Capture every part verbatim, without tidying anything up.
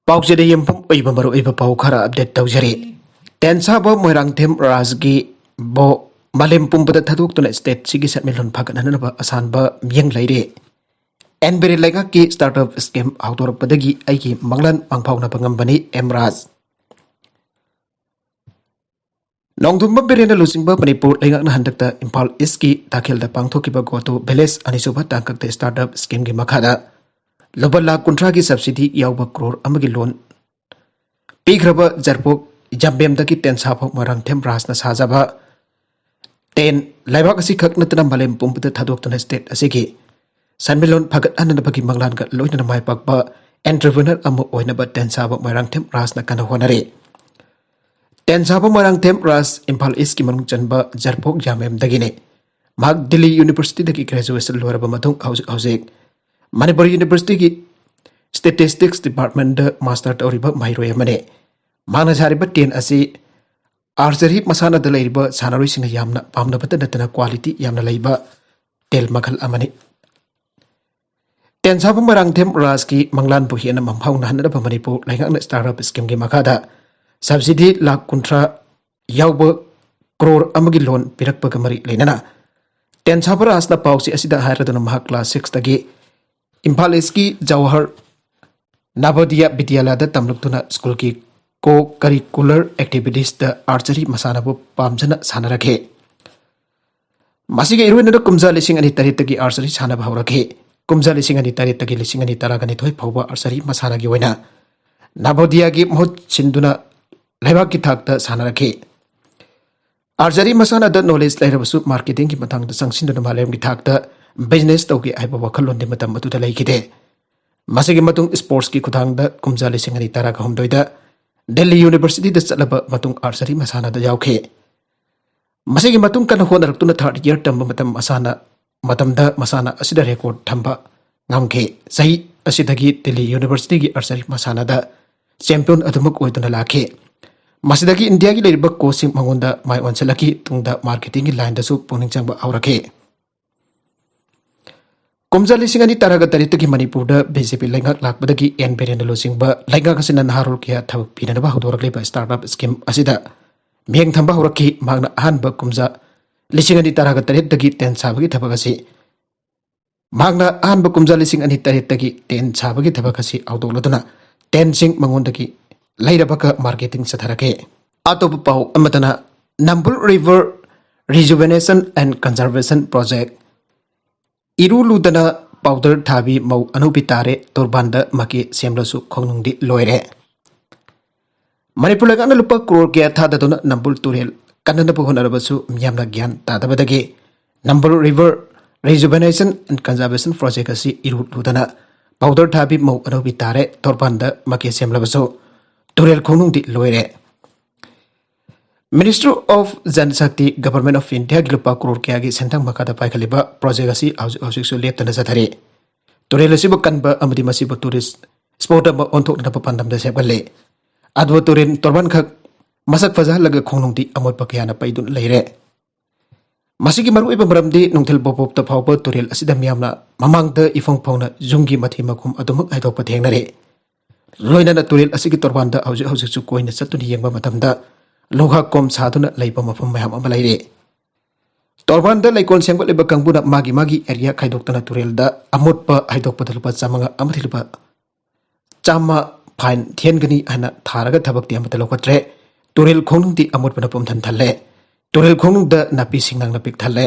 ꯄꯥꯎꯆꯦꯗ ꯌꯨꯝꯐꯝ ꯑꯣꯏꯕ ꯃꯔꯨꯑꯣꯏꯕ ꯄꯥꯎ ꯈꯔ ꯑꯞꯗꯦꯠ ꯇꯧꯖꯔꯤ꯫ ꯇꯦꯟꯁꯥꯕ ꯃꯣꯏꯔꯥꯡꯊꯦꯝ ꯔꯥꯖꯒꯤ ꯕꯣ ꯃꯥꯂꯦꯝ ꯄꯨꯝꯕꯗ ꯊꯥꯗꯣꯛꯇꯨꯅ ꯁ꯭ꯇꯦꯠꯁꯤꯒꯤ ꯁꯦꯟꯃꯤꯠꯂꯣꯟ ꯐꯒꯠꯍꯟꯅꯅꯕ ꯑꯁꯥꯟꯕ ꯃꯤꯠꯌꯦꯡ ꯂꯩꯔꯦ꯫ ꯑꯦꯟ ꯕꯤꯔꯦꯟ ꯂꯩꯉꯥꯛꯀꯤ ꯁ꯭ꯇꯥꯔꯠ ꯑꯞ ꯁ꯭ꯀꯤꯝ ꯍꯧꯗꯣꯔꯛꯄꯗꯒꯤ ꯑꯩꯒꯤ ꯃꯪꯂꯥꯟ ꯃꯪꯐꯥꯎꯅꯕ ꯉꯝꯕꯅꯤ, ꯑꯦꯝ ꯔꯥꯖ꯫ ꯅꯣꯡꯗꯝꯕ ꯕꯤꯔꯦꯟꯅ ꯂꯨꯆꯤꯡꯕ ꯃꯅꯤꯄꯨꯔ ꯂꯩꯉꯥꯛꯅ ꯍꯟꯗꯛꯇ ꯏꯝꯐꯥꯜ ꯏꯁꯀꯤ ꯇꯥꯈꯦꯜꯗ ꯄꯥꯡꯊꯣꯛꯈꯤꯕ ꯒꯣꯇꯨ ꯚꯤꯂꯦꯖ ꯑꯅꯤꯁꯨꯕ ꯇꯥꯡꯀꯛꯇ ꯁ꯭ꯇꯥꯔꯠ ꯑꯞ ꯁ꯭ꯀꯤꯝꯒꯤ ꯃꯈꯥꯗ ꯂꯨꯄꯥ ꯂꯥꯈ ꯀꯨꯟꯊ꯭ꯔꯥꯒꯤ ꯁꯕꯁꯤꯗꯤ ꯌꯥꯎꯕ ꯀ꯭ꯔꯣꯔ ꯑꯃꯒꯤ ꯂꯣꯟ ꯄꯤꯈ꯭ꯔꯕ ꯖꯔꯄꯣꯛ ꯖꯥꯝꯕꯦꯝꯗꯒꯤ ꯇꯦꯟꯁꯥꯐꯧ ꯃꯣꯏꯔꯥꯡꯊꯦꯝ ꯔꯥꯖꯅ ꯁꯥꯖꯕ ꯇꯦꯟ ꯂꯩꯕꯥꯛ ꯑꯁꯤꯈꯛ ꯅꯠꯇꯅ ꯃꯥꯂꯦꯝ ꯄꯨꯝꯕꯗ ꯊꯥꯗꯣꯛꯇꯨꯅ ꯁ꯭ꯇꯦꯠ ꯑꯁꯤꯒꯤ ꯁꯦꯟꯃꯤꯠꯂꯣꯟ ꯐꯒꯠꯍꯟꯅꯕꯒꯤ ꯃꯪꯂꯥꯟꯒ ꯂꯣꯏꯅꯅ ꯃꯥꯏ ꯄꯥꯛꯄ ꯑꯦꯟꯇꯔꯄ꯭ꯔꯤꯅꯔ ꯑꯃ ꯑꯣꯏꯅꯕ ꯇꯦꯟꯁꯥꯕ ꯃꯣꯏꯔꯥꯡꯊꯦꯝ ꯔꯥꯖꯅ ꯀꯟꯅ ꯍꯣꯠꯅꯔꯤ꯫ ꯇꯦꯟꯁꯥꯕ ꯃꯣꯏꯔꯥꯡꯊꯦꯝ ꯔꯥꯖ ꯏꯝꯐꯥꯜ ꯏꯁꯀꯤ ꯃꯅꯨꯡ ꯆꯟꯕ ꯖꯔꯄꯣꯛ ꯖꯥꯝꯕꯦꯝꯗꯒꯤꯅꯤ꯫ ꯃꯍꯥꯛ ꯗꯤꯜꯂꯤ ꯌꯨꯅꯤꯚꯔꯁꯤꯇꯤꯗꯒꯤ ꯒ꯭ꯔꯦꯖꯨꯑꯦꯁꯟ ꯂꯣꯏꯔꯕ ꯃꯇꯨꯡ ꯍꯧꯖꯤꯛ ꯍꯧꯖꯤꯛ ꯃꯅꯤꯄꯨꯔ ꯌꯨꯅꯤꯚꯔꯁꯤꯇꯤꯒꯤ ꯁ꯭ꯇꯦꯇꯤꯁꯇꯤꯛꯁ ꯗꯤꯄꯥꯔꯠꯃꯦꯟꯗ ꯃꯥꯁꯇꯔ ꯇꯧꯔꯤꯕ ꯃꯍꯩꯔꯣꯏ ꯑꯃꯅꯤ꯫ ꯃꯍꯥꯛꯅ ꯁꯥꯔꯤꯕ ꯇꯦꯟ ꯑꯁꯤ ꯑꯥꯔꯆꯔꯤ ꯃꯁꯥꯟꯅꯗ ꯂꯩꯔꯤꯕ ꯁꯥꯟꯅꯔꯣꯏꯁꯤꯡꯅ ꯌꯥꯝꯅ ꯄꯥꯝꯅꯕꯇ ꯅꯠꯇꯅ ꯀ꯭ꯋꯥꯂꯤꯇꯤ ꯌꯥꯝꯅ ꯂꯩꯕ ꯇꯦꯟ ꯃꯈꯜ ꯑꯃꯅꯤ꯫ ꯇꯦꯟꯁꯥꯕ ꯃꯣꯏꯔꯥꯡꯊꯦꯝ ꯔꯥꯖꯀꯤ ꯃꯪꯂꯥꯟꯕꯨ ꯍꯦꯟꯅ ꯃꯪꯐꯥꯎꯅꯍꯟꯅꯕ ꯃꯅꯤꯄꯨꯔ ꯂꯩꯉꯥꯛꯅ ꯁ꯭ꯇꯥꯔꯠ ꯑꯞ ꯁ꯭ꯀꯤꯝꯒꯤ ꯃꯈꯥꯗ ꯁꯕꯁꯤꯗꯤ ꯂꯥꯈ ꯀꯨꯟꯊ꯭ꯔꯥ ꯌꯥꯎꯕ ꯀ꯭ꯔꯣꯔ ꯑꯃꯒꯤ ꯂꯣꯟ ꯄꯤꯔꯛꯄꯒ ꯃꯔꯤ ꯂꯩꯅꯅ ꯇꯦꯟꯁꯥꯕ ꯔꯥꯖꯅ ꯄꯥꯎꯆꯦ ꯑꯁꯤꯗ ꯍꯥꯏꯔꯗꯨꯅ ꯃꯍꯥꯛ ꯀ꯭ꯂꯥꯁ ꯁꯤꯛꯁꯇꯒꯤ ꯏꯝꯐꯥꯜ ꯏꯁꯀꯤ ꯖꯋꯥꯍꯔ ꯅꯕꯣꯗꯤꯌꯥ ꯕꯤꯗ꯭ꯌꯥꯂꯌꯥꯗ ꯇꯝꯂꯛꯇꯨꯅ ꯁ꯭ꯀꯨꯜꯒꯤ ꯀꯣ ꯀꯔꯤꯀꯨꯂꯔ ꯑꯦꯛꯇꯤꯚꯤꯇꯤꯁꯇ ꯑꯥꯔꯆꯔꯤ ꯃꯁꯥꯟꯅꯕꯨ ꯄꯥꯝꯖꯅ ꯁꯥꯟꯅꯔꯛꯈꯤ꯫ ꯃꯁꯤꯒ ꯏꯔꯣꯏꯅꯅ ꯀꯨꯝꯖꯥ ꯂꯤꯁꯤꯡ ꯑꯅꯤ ꯇꯔꯦꯠꯇꯒꯤ ꯑꯥꯔꯆꯔꯤ ꯁꯥꯟꯅꯕ ꯍꯧꯔꯛꯈꯤ꯫ ꯀꯨꯝꯖꯥ ꯂꯤꯁꯤꯡ ꯑꯅꯤ ꯇꯔꯦꯠꯇꯒꯤ ꯂꯤꯁꯤꯡ ꯑꯅꯤ ꯇꯔꯥꯒ ꯅꯤꯊꯣꯏ ꯐꯥꯎꯕ ꯑꯥꯔꯆꯔꯤ ꯃꯁꯥꯟꯅꯒꯤ ꯑꯣꯏꯅ ꯅꯕꯣꯗꯤꯌꯥꯒꯤ ꯃꯍꯨꯠ ꯁꯤꯟꯗꯨꯅ ꯂꯩꯕꯥꯛꯀꯤ ꯊꯥꯛꯇ ꯁꯥꯟꯅꯔꯛꯈꯤ꯫ ꯑꯥꯔꯆꯔꯤ ꯃꯁꯥꯟꯅꯗ ꯅꯣꯂꯦꯖ ꯂꯩꯔꯕꯁꯨ ꯃꯥꯔꯀꯦꯇꯤꯡꯒꯤ ꯃꯇꯥꯡꯗ ꯆꯪꯁꯤꯟꯗꯨꯅ ꯃꯥꯂꯦꯝꯒꯤ ꯊꯥꯛꯇ ꯕꯤꯖꯤꯅꯦꯁ ꯇꯧꯒꯦ ꯍꯥꯏꯕ ꯋꯥꯈꯜꯂꯣꯟꯗꯤ ꯃꯇꯝ ꯑꯗꯨꯗ ꯂꯩꯈꯤꯗꯦ꯫ ꯃꯁꯤꯒꯤ ꯃꯇꯨꯡ ꯁ꯭ꯄꯣꯔꯠꯁꯀꯤ ꯈꯨꯊꯥꯡꯗ ꯀꯨꯝꯖꯥ ꯂꯤꯁꯤꯡ ꯑꯅꯤ ꯇꯔꯥꯒ ꯍꯨꯝꯗꯣꯏꯗ ꯗꯤꯜꯂꯤ ꯌꯨꯅꯤꯚꯔꯁꯤꯇꯤꯗ ꯆꯠꯂꯕ ꯃꯇꯨꯡ ꯑꯥꯔꯆꯔꯤ ꯃꯁꯥꯟꯅꯗ ꯌꯥꯎꯈꯤ꯫ ꯃꯁꯤꯒꯤ ꯃꯇꯨꯡ ꯀꯟꯅ ꯍꯣꯠꯅꯔꯛꯇꯨꯅ ꯊꯥꯔꯠ ꯏꯌꯔ ꯇꯝꯕ ꯃꯇꯝ ꯃꯁꯥꯅ ꯃꯇꯝꯗ ꯃꯁꯥꯟꯅ ꯑꯁꯤꯗ ꯔꯦꯀꯣꯔꯗ ꯊꯝꯕ ꯉꯝꯈꯤ꯫ ꯆꯍꯤ ꯑꯁꯤꯗꯒꯤ ꯗꯤꯜꯂꯤ ꯌꯨꯅꯤꯚꯔꯁꯤꯇꯤꯒꯤ ꯑꯥꯔꯆꯔꯤ ꯃꯁꯥꯟꯅꯗ ꯆꯦꯝꯄꯤꯌꯟ ꯑꯗꯨꯃꯛ ꯑꯣꯏꯗꯨꯅ ꯂꯥꯛꯈꯤ꯫ ꯃꯁꯤꯗꯒꯤ ꯏꯟꯗꯤꯌꯥꯒꯤ ꯂꯩꯔꯤꯕ ꯀꯣꯆꯁꯤꯡ ꯃꯉꯣꯟꯗ ꯃꯥꯏ ꯑꯣꯟꯁꯤꯜꯂꯛꯈꯤ꯫ ꯇꯨꯡꯗ ꯃꯥꯔꯀꯦꯇꯤꯡꯒꯤ ꯂꯥꯏꯟꯗꯁꯨ ꯄꯨꯛꯅꯤꯡ ꯆꯪꯕ ꯍꯧꯔꯛꯈꯤ꯫ ꯀꯨꯝꯖꯥ ꯂꯤꯁꯤꯡ ꯑꯅꯤ ꯇꯔꯥꯒ ꯇꯔꯦꯠꯇꯒꯤ ꯃꯅꯤꯄꯨꯔꯗ ꯕꯤ ꯖꯦ ꯄꯤ ꯂꯩꯉꯥꯛ ꯂꯥꯛꯄꯗꯒꯤ ꯑꯦꯟ ꯕꯤꯔꯦꯟꯅ ꯂꯨꯆꯤꯡꯕ ꯂꯩꯉꯥꯛ ꯑꯁꯤꯅ ꯅꯍꯥꯔꯣꯜ ꯀꯌꯥ ꯊꯕꯛ ꯄꯤꯅꯅꯕ ꯍꯧꯗꯣꯔꯛꯂꯤꯕ ꯁ꯭ꯇꯥꯔꯠ ꯑꯞ ꯁ꯭ꯀꯤꯝ ꯑꯁꯤꯗ ꯃꯤꯠꯌꯦꯡ ꯊꯝꯕ ꯍꯧꯔꯛꯈꯤ꯫ ꯃꯍꯥꯛꯅ ꯑꯍꯥꯟꯕ ꯀꯨꯝꯖꯥ ꯂꯤꯁꯤꯡ ꯑꯅꯤ ꯇꯔꯥꯒ ꯇꯔꯦꯠꯇꯒꯤ ꯇꯦꯟ ꯁꯥꯕꯒꯤ ꯊꯕꯛ ꯑꯁꯤ ꯃꯍꯥꯛꯅ ꯑꯍꯥꯟꯕ ꯀꯨꯝꯖꯥ ꯂꯤꯁꯤꯡ ꯑꯅꯤ ꯇꯔꯦꯠꯇꯒꯤ ꯇꯦꯟ ꯁꯥꯕꯒꯤ ꯊꯕꯛ ꯑꯁꯤ ꯍꯧꯗꯣꯛꯂꯗꯨꯅ ꯇꯦꯟꯁꯤꯡ ꯃꯉꯣꯟꯗꯒꯤ ꯂꯩꯔꯕꯒ ꯃꯥꯔꯀꯦꯇꯤꯡ ꯆꯠꯊꯔꯛꯈꯤ꯫ ꯑꯇꯣꯞꯄ ꯄꯥꯎ ꯑꯃꯗꯅ, Nambul River Rejuvenation and Conservation Project, ꯏꯔꯨ ꯂꯨꯗꯅ ꯄꯥꯎꯗꯔ ꯊꯥꯕꯤ ꯃꯧ ꯑꯅꯧꯕꯤ ꯇꯥꯔꯦ, ꯇꯣꯔꯕꯥꯟꯗ ꯃꯀꯦ ꯁꯦꯝꯂꯁꯨ ꯈꯣꯡꯅꯨꯡꯗꯤ ꯂꯣꯏꯔꯦ꯫ ꯃꯅꯤꯄꯨꯔ ꯂꯩꯉꯥꯛꯅ ꯂꯨꯄꯥ ꯀ꯭ꯔꯣꯔ ꯀꯌꯥ ꯊꯥꯗꯗꯨꯅ ꯅꯝꯕꯨꯜ ꯇꯨꯔꯦꯜ ꯀꯟꯅꯅꯕ ꯍꯣꯠꯅꯔꯕꯁꯨ ꯃꯤꯌꯥꯝꯅ ꯒ꯭ꯌꯥꯟ ꯇꯥꯗꯕꯗꯒꯤ Nambul River Rejuvenation and Conservation Project ꯑꯁꯤ ꯏꯔꯨ ꯂꯨꯗꯅ ꯄꯥꯎꯗꯔ ꯊꯥꯕꯤ ꯃꯧ ꯑꯅꯧꯕꯤ ꯇꯥꯔꯦ, ꯇꯣꯔꯕꯥꯟꯗ ꯃꯀꯦ ꯁꯦꯝꯂꯕꯁꯨ ꯇꯨꯔꯦꯜ ꯈꯣꯡꯅꯨꯡꯗꯤ ꯂꯣꯏꯔꯦ꯫ Ministry of Jal Shakti, Government of India ꯒꯤ ꯂꯨꯄꯥ ꯀ꯭ꯔꯣꯔ ꯀꯌꯥꯒꯤ ꯁꯦꯟꯊꯪ ꯃꯈꯥꯗ ꯄꯥꯏꯈꯠꯂꯤꯕ ꯄ꯭ꯔꯣꯖꯦꯛ ꯑꯁꯤ ꯍꯧꯖꯤꯛ ꯍꯧꯖꯤꯛꯁꯨ ꯂꯦꯞꯇꯅ ꯆꯠꯊꯔꯤ꯫ ꯇꯨꯔꯦꯜ ꯑꯁꯤꯕꯨ ꯀꯟꯕ ꯑꯃꯗꯤ ꯃꯁꯤꯕꯨ ꯇꯨꯔꯤꯁ ꯁ꯭ꯄꯣꯠ ꯑꯃ ꯑꯣꯟꯊꯣꯛꯅꯅꯕ ꯄꯥꯟꯗꯝꯗ ꯁꯦꯝꯒꯠꯂꯤ꯫ ꯑꯗꯨꯕꯨ ꯇꯨꯔꯦꯜ ꯇꯣꯔꯕꯥꯟꯈꯛ ꯃꯁꯛ ꯐꯖꯍꯜꯂꯒ ꯈꯣꯡꯅꯨꯡꯗꯤ ꯑꯃꯣꯠꯄ ꯀꯌꯥꯅ ꯄꯩꯗꯨꯅ ꯂꯩꯔꯦ꯫ ꯃꯁꯤꯒꯤ ꯃꯔꯨꯑꯣꯏꯕ ꯃꯔꯝꯗꯤ ꯅꯨꯡꯊꯤꯜ ꯕꯣꯕꯣꯞꯇ ꯐꯥꯎꯕ ꯇꯨꯔꯦꯜ ꯑꯁꯤꯗ ꯃꯤꯌꯥꯝꯅ ꯃꯃꯥꯡꯗ ꯏꯐꯣꯡ ꯐꯣꯡꯅ ꯌꯨꯝꯒꯤ ꯃꯊꯤ ꯃꯈꯨꯝ ꯑꯗꯨꯃꯛ ꯍꯥꯏꯗꯣꯛꯄ ꯊꯦꯡꯅꯔꯦ꯫ ꯂꯣꯏꯅꯅ ꯇꯨꯔꯦꯜ ꯑꯁꯤꯒꯤ ꯇꯣꯔꯕꯥꯟꯗ ꯍꯧꯖꯤꯛ ꯍꯧꯖꯤꯛꯁꯨ ꯀꯣꯏꯅ ꯆꯠꯇꯨꯅ ꯌꯦꯡꯕ ꯃꯇꯝꯗ ꯂꯨꯈꯥꯛ ꯀꯣꯝ ꯁꯥꯗꯨꯅ ꯂꯩꯕ ꯃꯐꯝ ꯃꯌꯥꯝ ꯑꯃ ꯂꯩꯔꯦ꯫ ꯇꯣꯔꯕꯥꯟꯗ ꯂꯩꯀꯣꯜ ꯁꯦꯝꯒꯠꯂꯤꯕ ꯀꯥꯡꯕꯨꯅ ꯃꯥꯒꯤ ꯃꯥꯒꯤ ꯑꯦꯔꯤꯌꯥ ꯈꯥꯏꯗꯣꯛꯇꯨꯅ ꯇꯨꯔꯦꯜꯗ ꯑꯃꯣꯠꯄ ꯍꯥꯏꯗꯣꯛꯄꯗ ꯂꯨꯄꯥ ꯆꯥꯝꯃꯉꯥ ꯑꯃꯗꯤ ꯂꯨꯄꯥ ꯆꯥꯝꯃ ꯐꯥꯏꯟ ꯊꯤꯍꯟꯒꯅꯤ ꯍꯥꯏꯅ ꯊꯥꯔꯒ ꯊꯕꯛꯇꯤ ꯑꯃꯠꯇ ꯂꯧꯈꯠꯇ꯭ꯔꯦ꯫ ꯇꯨꯔꯦꯜ ꯈꯣꯡꯅꯨꯡꯗꯤ ꯑꯃꯣꯠꯄꯅ ꯄꯨꯝꯊꯟ ꯊꯜꯂꯦ꯫ ꯇꯨꯔꯦꯜ ꯈꯣꯡꯅꯨꯡꯗ ꯅꯥꯄꯤ ꯁꯤꯡꯅꯥꯡꯅ ꯄꯤꯛ ꯊꯜꯂꯦ꯫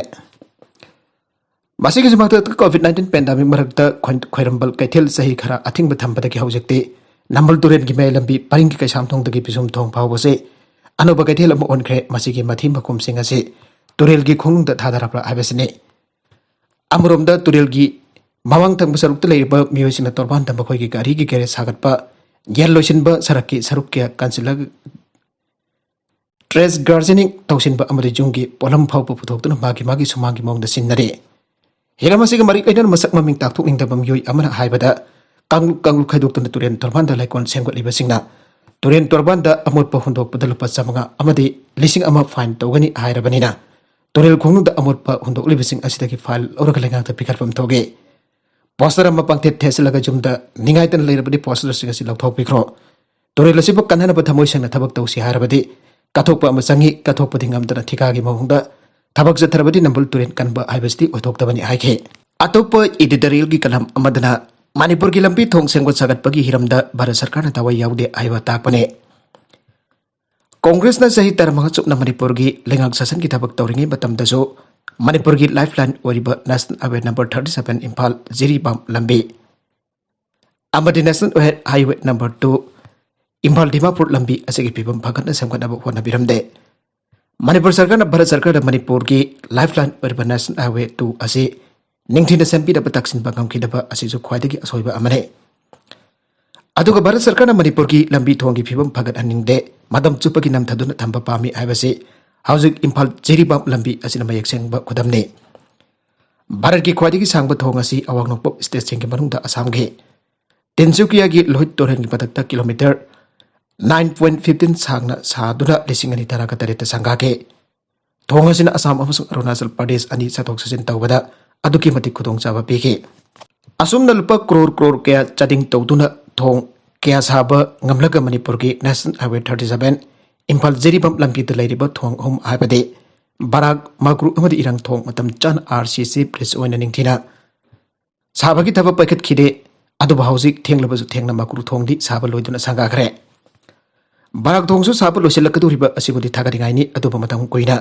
ꯃꯁꯤꯒꯤꯁꯨ ꯃꯊꯛꯇ COVID nineteen pandemic ꯃꯔꯛꯇ ꯈꯣꯏ-, ꯈ꯭ꯋꯥꯏꯔꯝꯕꯟ ꯀꯩꯊꯦꯜ ꯆꯍꯤ ꯈꯔ ꯑꯊꯤꯡꯕ ꯊꯝꯕꯗꯒꯤ ꯍꯧꯖꯤꯛꯇꯤ ꯅꯝꯕꯨꯜ ꯇꯨꯔꯦꯜꯒꯤ ꯃꯌꯥꯏ ꯂꯝꯕꯤ ꯄꯔꯤꯡꯒꯤ ꯀꯩꯁꯥꯝꯊꯣꯡꯗꯒꯤ ꯄꯤꯁꯨꯝꯊꯣꯡ ꯐꯥꯎꯕꯁꯤ ꯑꯅꯧꯕ ꯀꯩꯊꯦꯜ ꯑꯃ ꯑꯣꯟꯈ꯭ꯔꯦ꯫ ꯃꯁꯤꯒꯤ ꯃꯊꯤ ꯃꯈꯨꯝꯁꯤꯡ ꯑꯁꯤ ꯇꯨꯔꯦꯜꯒꯤ ꯈꯣꯡꯅꯨꯡꯗ ꯊꯥꯗꯔꯕ꯭ꯔꯥ ꯍꯥꯏꯕꯁꯤꯅꯤ꯫ ꯑꯃꯔꯣꯝꯗ ꯇꯨꯔꯦꯜꯒꯤ ꯃꯃꯥꯡ ꯊꯪꯕ ꯁꯔꯨꯛꯇ ꯂꯩꯔꯤꯕ ꯃꯤꯑꯣꯏꯁꯤꯡꯅ ꯇꯣꯔꯕꯥꯟꯗ ꯃꯈꯣꯏꯒꯤ ꯒꯥꯔꯤꯒꯤ ꯒꯦꯔꯦꯖ ꯁꯥꯒꯠꯄ, ꯌꯦꯟ ꯂꯣꯏꯁꯤꯟꯕ ꯁꯔꯛꯀꯤ ꯁꯔꯨꯛ ꯀꯌꯥ ꯀꯟꯁꯤꯜꯂꯒ trash gardening ꯇꯧꯁꯤꯟꯕ ꯑꯃꯗꯤ ꯌꯨꯝꯒꯤ ꯄꯣꯠꯂꯝ ꯐꯥꯎꯕ ꯄꯨꯊꯣꯛꯇꯨꯅ ꯃꯥꯒꯤ ꯃꯥꯒꯤ ꯁꯨꯃꯥꯡꯒꯤ ꯃꯑꯣꯡꯗ ꯁꯤꯟꯅꯔꯤ꯫ ꯍꯤꯔꯝ ꯑꯁꯤꯒ ꯃꯔꯤ ꯂꯩꯅꯅ ꯃꯁꯛ ꯃꯃꯤꯡ ꯇꯥꯛꯊꯣꯛꯅꯤꯡꯗꯕ ꯃꯤꯑꯣꯏ ꯑꯃꯅ ꯍꯥꯏꯕꯗ, ꯀꯥꯡꯂꯨꯞ ꯀꯥꯡꯂꯨꯞ ꯈꯥꯏꯗꯣꯛꯇꯨꯅ ꯇꯨꯔꯦꯜ ꯇꯣꯔꯕꯥꯟꯗ ꯂꯩꯀꯣꯜ ꯁꯦꯝꯒꯠꯂꯤꯕꯁꯤꯡꯅ ꯇꯨꯔꯦꯜ ꯇꯣꯔꯕꯥꯟꯗ ꯑꯃꯣꯠꯄ ꯍꯨꯟꯗꯣꯛꯄꯗ ꯂꯨꯄꯥ ꯆꯥꯝꯃꯉꯥ ꯑꯃꯗꯤ ꯂꯤꯁꯤꯡ ꯑꯃ ꯐꯥꯏꯟ ꯇꯧꯒꯅꯤ ꯍꯥꯏꯔꯕꯅꯤꯅ, ꯇꯨꯔꯦꯜ ꯈꯣꯡꯅꯨꯡꯗ ꯑꯃꯣꯠꯄ ꯍꯨꯟꯗꯣꯛꯂꯤꯕꯁꯤꯡ ꯑꯁꯤꯗꯒꯤ ꯐꯥꯏꯟ ꯂꯧꯔꯒ ꯂꯩꯉꯥꯛꯇ ꯄꯤꯈꯠꯐꯝ ꯊꯣꯛꯏ꯫ ꯄꯣꯁꯇꯔ ꯑꯃ ꯄꯪꯊꯦꯠ ꯊꯦꯠꯆꯜꯂꯒ ꯌꯨꯝꯗ ꯅꯤꯡꯉꯥꯏꯇꯅ ꯂꯩꯔꯕꯗꯤ ꯄꯣꯁꯇꯔꯁꯤꯡ ꯑꯁꯤ ꯂꯧꯊꯣꯛꯄꯤꯈ꯭ꯔꯣ꯫ ꯇꯨꯔꯦꯜ ꯑꯁꯤꯕꯨ ꯀꯟꯅꯅꯕ ꯊꯃꯣꯏ ꯁꯦꯡꯅ ꯊꯕꯛ ꯇꯧꯁꯤ ꯍꯥꯏꯔꯕꯗꯤ ꯀꯠꯊꯣꯛꯄ ꯑꯃ ꯆꯪꯏ꯫ ꯀꯠꯊꯣꯛꯄꯗꯤ ꯉꯝꯗꯅ ꯊꯤꯀꯥꯒꯤ ꯃꯑꯣꯡꯗ ꯊꯕꯛ ꯆꯠꯊꯔꯕꯗꯤ ꯅꯝꯕꯨꯜ ꯇꯨꯔꯦꯜ ꯀꯟꯕ ꯍꯥꯏꯕꯁꯤꯗꯤ ꯑꯣꯏꯊꯣꯛꯇꯕꯅꯤ ꯍꯥꯏꯈꯤ꯫ ꯑꯇꯣꯞꯄ editorialꯒꯤ ꯀꯂꯝ ꯑꯃꯗꯅ ꯃꯅꯤꯄꯨꯔꯒꯤ ꯂꯝꯕꯤ ꯊꯣꯡ ꯁꯦꯝꯒꯠ ꯁꯥꯒꯠꯄꯒꯤ ꯍꯤꯔꯝꯗ ꯚꯥꯔꯠ ꯁꯔꯀꯥꯔꯅ ꯊꯋꯥꯏ ꯌꯥꯎꯗꯦ ꯍꯥꯏꯕ ꯇꯥꯛꯄꯅꯤ꯫ ꯀꯣꯡꯒ꯭ꯔꯦꯁꯅ ꯆꯍꯤ ꯇꯔꯥꯃꯉꯥ ꯆꯨꯞꯅ ꯃꯅꯤꯄꯨꯔꯒꯤ ꯂꯩꯉꯥꯛ ꯁꯥꯁꯟꯒꯤ ꯊꯕꯛ ꯇꯧꯔꯤꯉꯩ ꯃꯇꯝꯗꯁꯨ ꯃꯅꯤꯄꯨꯔꯒꯤ lifeline ꯑꯣꯏꯔꯤꯕ National Highway number thirty seven Imphal Jiribam ꯂꯝꯕꯤ ꯑꯃꯗꯤ National Highway number two Imphal Dimapur ꯂꯝꯕꯤ ꯑꯁꯤꯒꯤ ꯐꯤꯕꯝ ꯐꯒꯠꯅ ꯁꯦꯝꯒꯠꯅꯕ ꯍꯣꯠꯅꯕꯤꯔꯝꯗꯦ꯫ ꯃꯅꯤꯄꯨꯔ ꯁꯔꯀꯥꯔꯅ ꯚꯥꯔꯠ ꯁꯔꯀꯥꯔꯗ ꯃꯅꯤꯄꯨꯔꯒꯤ lifeline ꯑꯣꯏꯔꯤꯕ National Highway two ꯑꯁꯤ ꯅꯤꯡꯊꯤꯅ ꯁꯦꯝꯕꯤꯅꯕ ꯇꯛꯁꯤꯟꯕ ꯉꯝꯈꯤꯗꯕ ꯑꯁꯤꯁꯨ ꯈ꯭ꯋꯥꯏꯗꯒꯤ ꯑꯁꯣꯏꯕ ꯑꯃꯅꯤ꯫ ꯑꯗꯨꯒ ꯚꯥꯔꯠ ꯁꯔꯀꯥꯔꯅ ꯃꯅꯤꯄꯨꯔꯒꯤ ꯂꯝꯕꯤ ꯊꯣꯡꯒꯤ ꯐꯤꯕꯝ ꯐꯒꯠꯍꯟꯅꯤꯡꯗꯦ, ꯃꯇꯝ ꯆꯨꯞꯄꯒꯤ ꯅꯝꯊꯗꯨꯅ ꯊꯝꯕ ꯄꯥꯝꯃꯤ ꯍꯥꯏꯕꯁꯤ ꯍꯧꯖꯤꯛ ꯏꯝꯐꯥꯜ ꯖꯤꯔꯤꯕꯥꯝ ꯂꯝꯕꯤ ꯑꯁꯤꯅ ꯃꯌꯦꯛ ꯁꯦꯡꯕ ꯈꯨꯗꯝꯅꯤ꯫ ꯚꯥꯔꯠꯀꯤ ꯈ꯭ꯋꯥꯏꯗꯒꯤ ꯁꯥꯡꯕ ꯊꯣꯡ ꯑꯁꯤ ꯑꯋꯥꯡ ꯅꯣꯡꯄꯣꯛ stateꯁꯤꯡꯒꯤ ꯃꯅꯨꯡꯗ ꯑꯁꯥꯝꯒꯤ ꯇꯤꯟꯁꯨꯀꯤꯌꯥꯒꯤ ꯂꯣꯍꯤꯠ ꯇꯨꯔꯦꯜꯒꯤ ꯃꯊꯛꯇ kilometre nine point fifteen ꯁꯥꯡꯅ ꯁꯥꯗꯨꯅ ꯂꯤꯁꯤꯡ ꯑꯅꯤ ꯇꯔꯥꯒ ꯇꯔꯦꯠꯇ ꯁꯪꯒꯥꯈꯤ꯫ ꯊꯣꯡ ꯑꯁꯤꯅ ꯑꯁꯥꯝ ꯑꯃꯁꯨꯡ ꯑꯔꯨꯅꯥꯆꯜ ꯄ꯭ꯔꯗꯦꯁ ꯑꯅꯤ ꯆꯠꯊꯣꯛ ꯆꯠꯁꯤꯟ ꯇꯧꯕꯗ ꯑꯗꯨꯛꯀꯤ ꯃꯇꯤꯛ ꯈꯨꯗꯣꯡꯆꯥꯕ ꯄꯤꯈꯤ꯫ ꯑꯁꯨꯝꯅ ꯂꯨꯄꯥ ꯀ꯭ꯔꯣꯔ ꯀ꯭ꯔꯣꯔ ꯀꯌꯥ ꯆꯥꯗꯤꯡ ꯇꯧꯗꯨꯅ ꯊꯣꯡ ꯀꯌꯥ ꯁꯥꯕ ꯉꯝꯂꯒ ꯃꯅꯤꯄꯨꯔꯒꯤ National Highway thirty seven Imphal Jiribam ꯂꯝꯕꯤꯗ ꯂꯩꯔꯤꯕ ꯊꯣꯡ ꯑꯍꯨꯝ ꯍꯥꯏꯕꯗꯤ ꯕꯔꯥꯛ, ꯃꯥꯒ꯭ꯔꯨ ꯑꯃꯗꯤ ꯏꯔꯥꯡ ꯊꯣꯡ ꯃꯇꯝ ꯆꯥꯅ RCC bridge ꯑꯣꯏꯅ ꯅꯤꯡꯊꯤꯅ ꯁꯥꯕꯒꯤ ꯊꯕꯛ ꯄꯥꯏꯈꯠꯈꯤꯗꯦ꯫ ꯑꯗꯨꯕꯨ ꯍꯧꯖꯤꯛ ꯊꯦꯡꯂꯕꯁꯨ ꯊꯦꯡꯅ ꯃꯥꯒ꯭ꯔꯨ ꯊꯣꯡꯗꯤ ꯁꯥꯕ ꯂꯣꯏꯗꯨꯅ ꯁꯪꯒꯥꯈ꯭ꯔꯦ꯫ ꯕꯔꯥꯛ ꯊꯣꯡꯁꯨ ꯁꯥꯕ ꯂꯣꯏꯁꯤꯜꯂꯛꯀꯗꯧꯔꯤꯕ ꯑꯁꯤꯕꯨꯗꯤ ꯊꯥꯒꯠꯅꯤꯡꯉꯥꯏꯅꯤ꯫ ꯑꯗꯨꯕꯨ ꯃꯇꯝ ꯀꯨꯏꯅ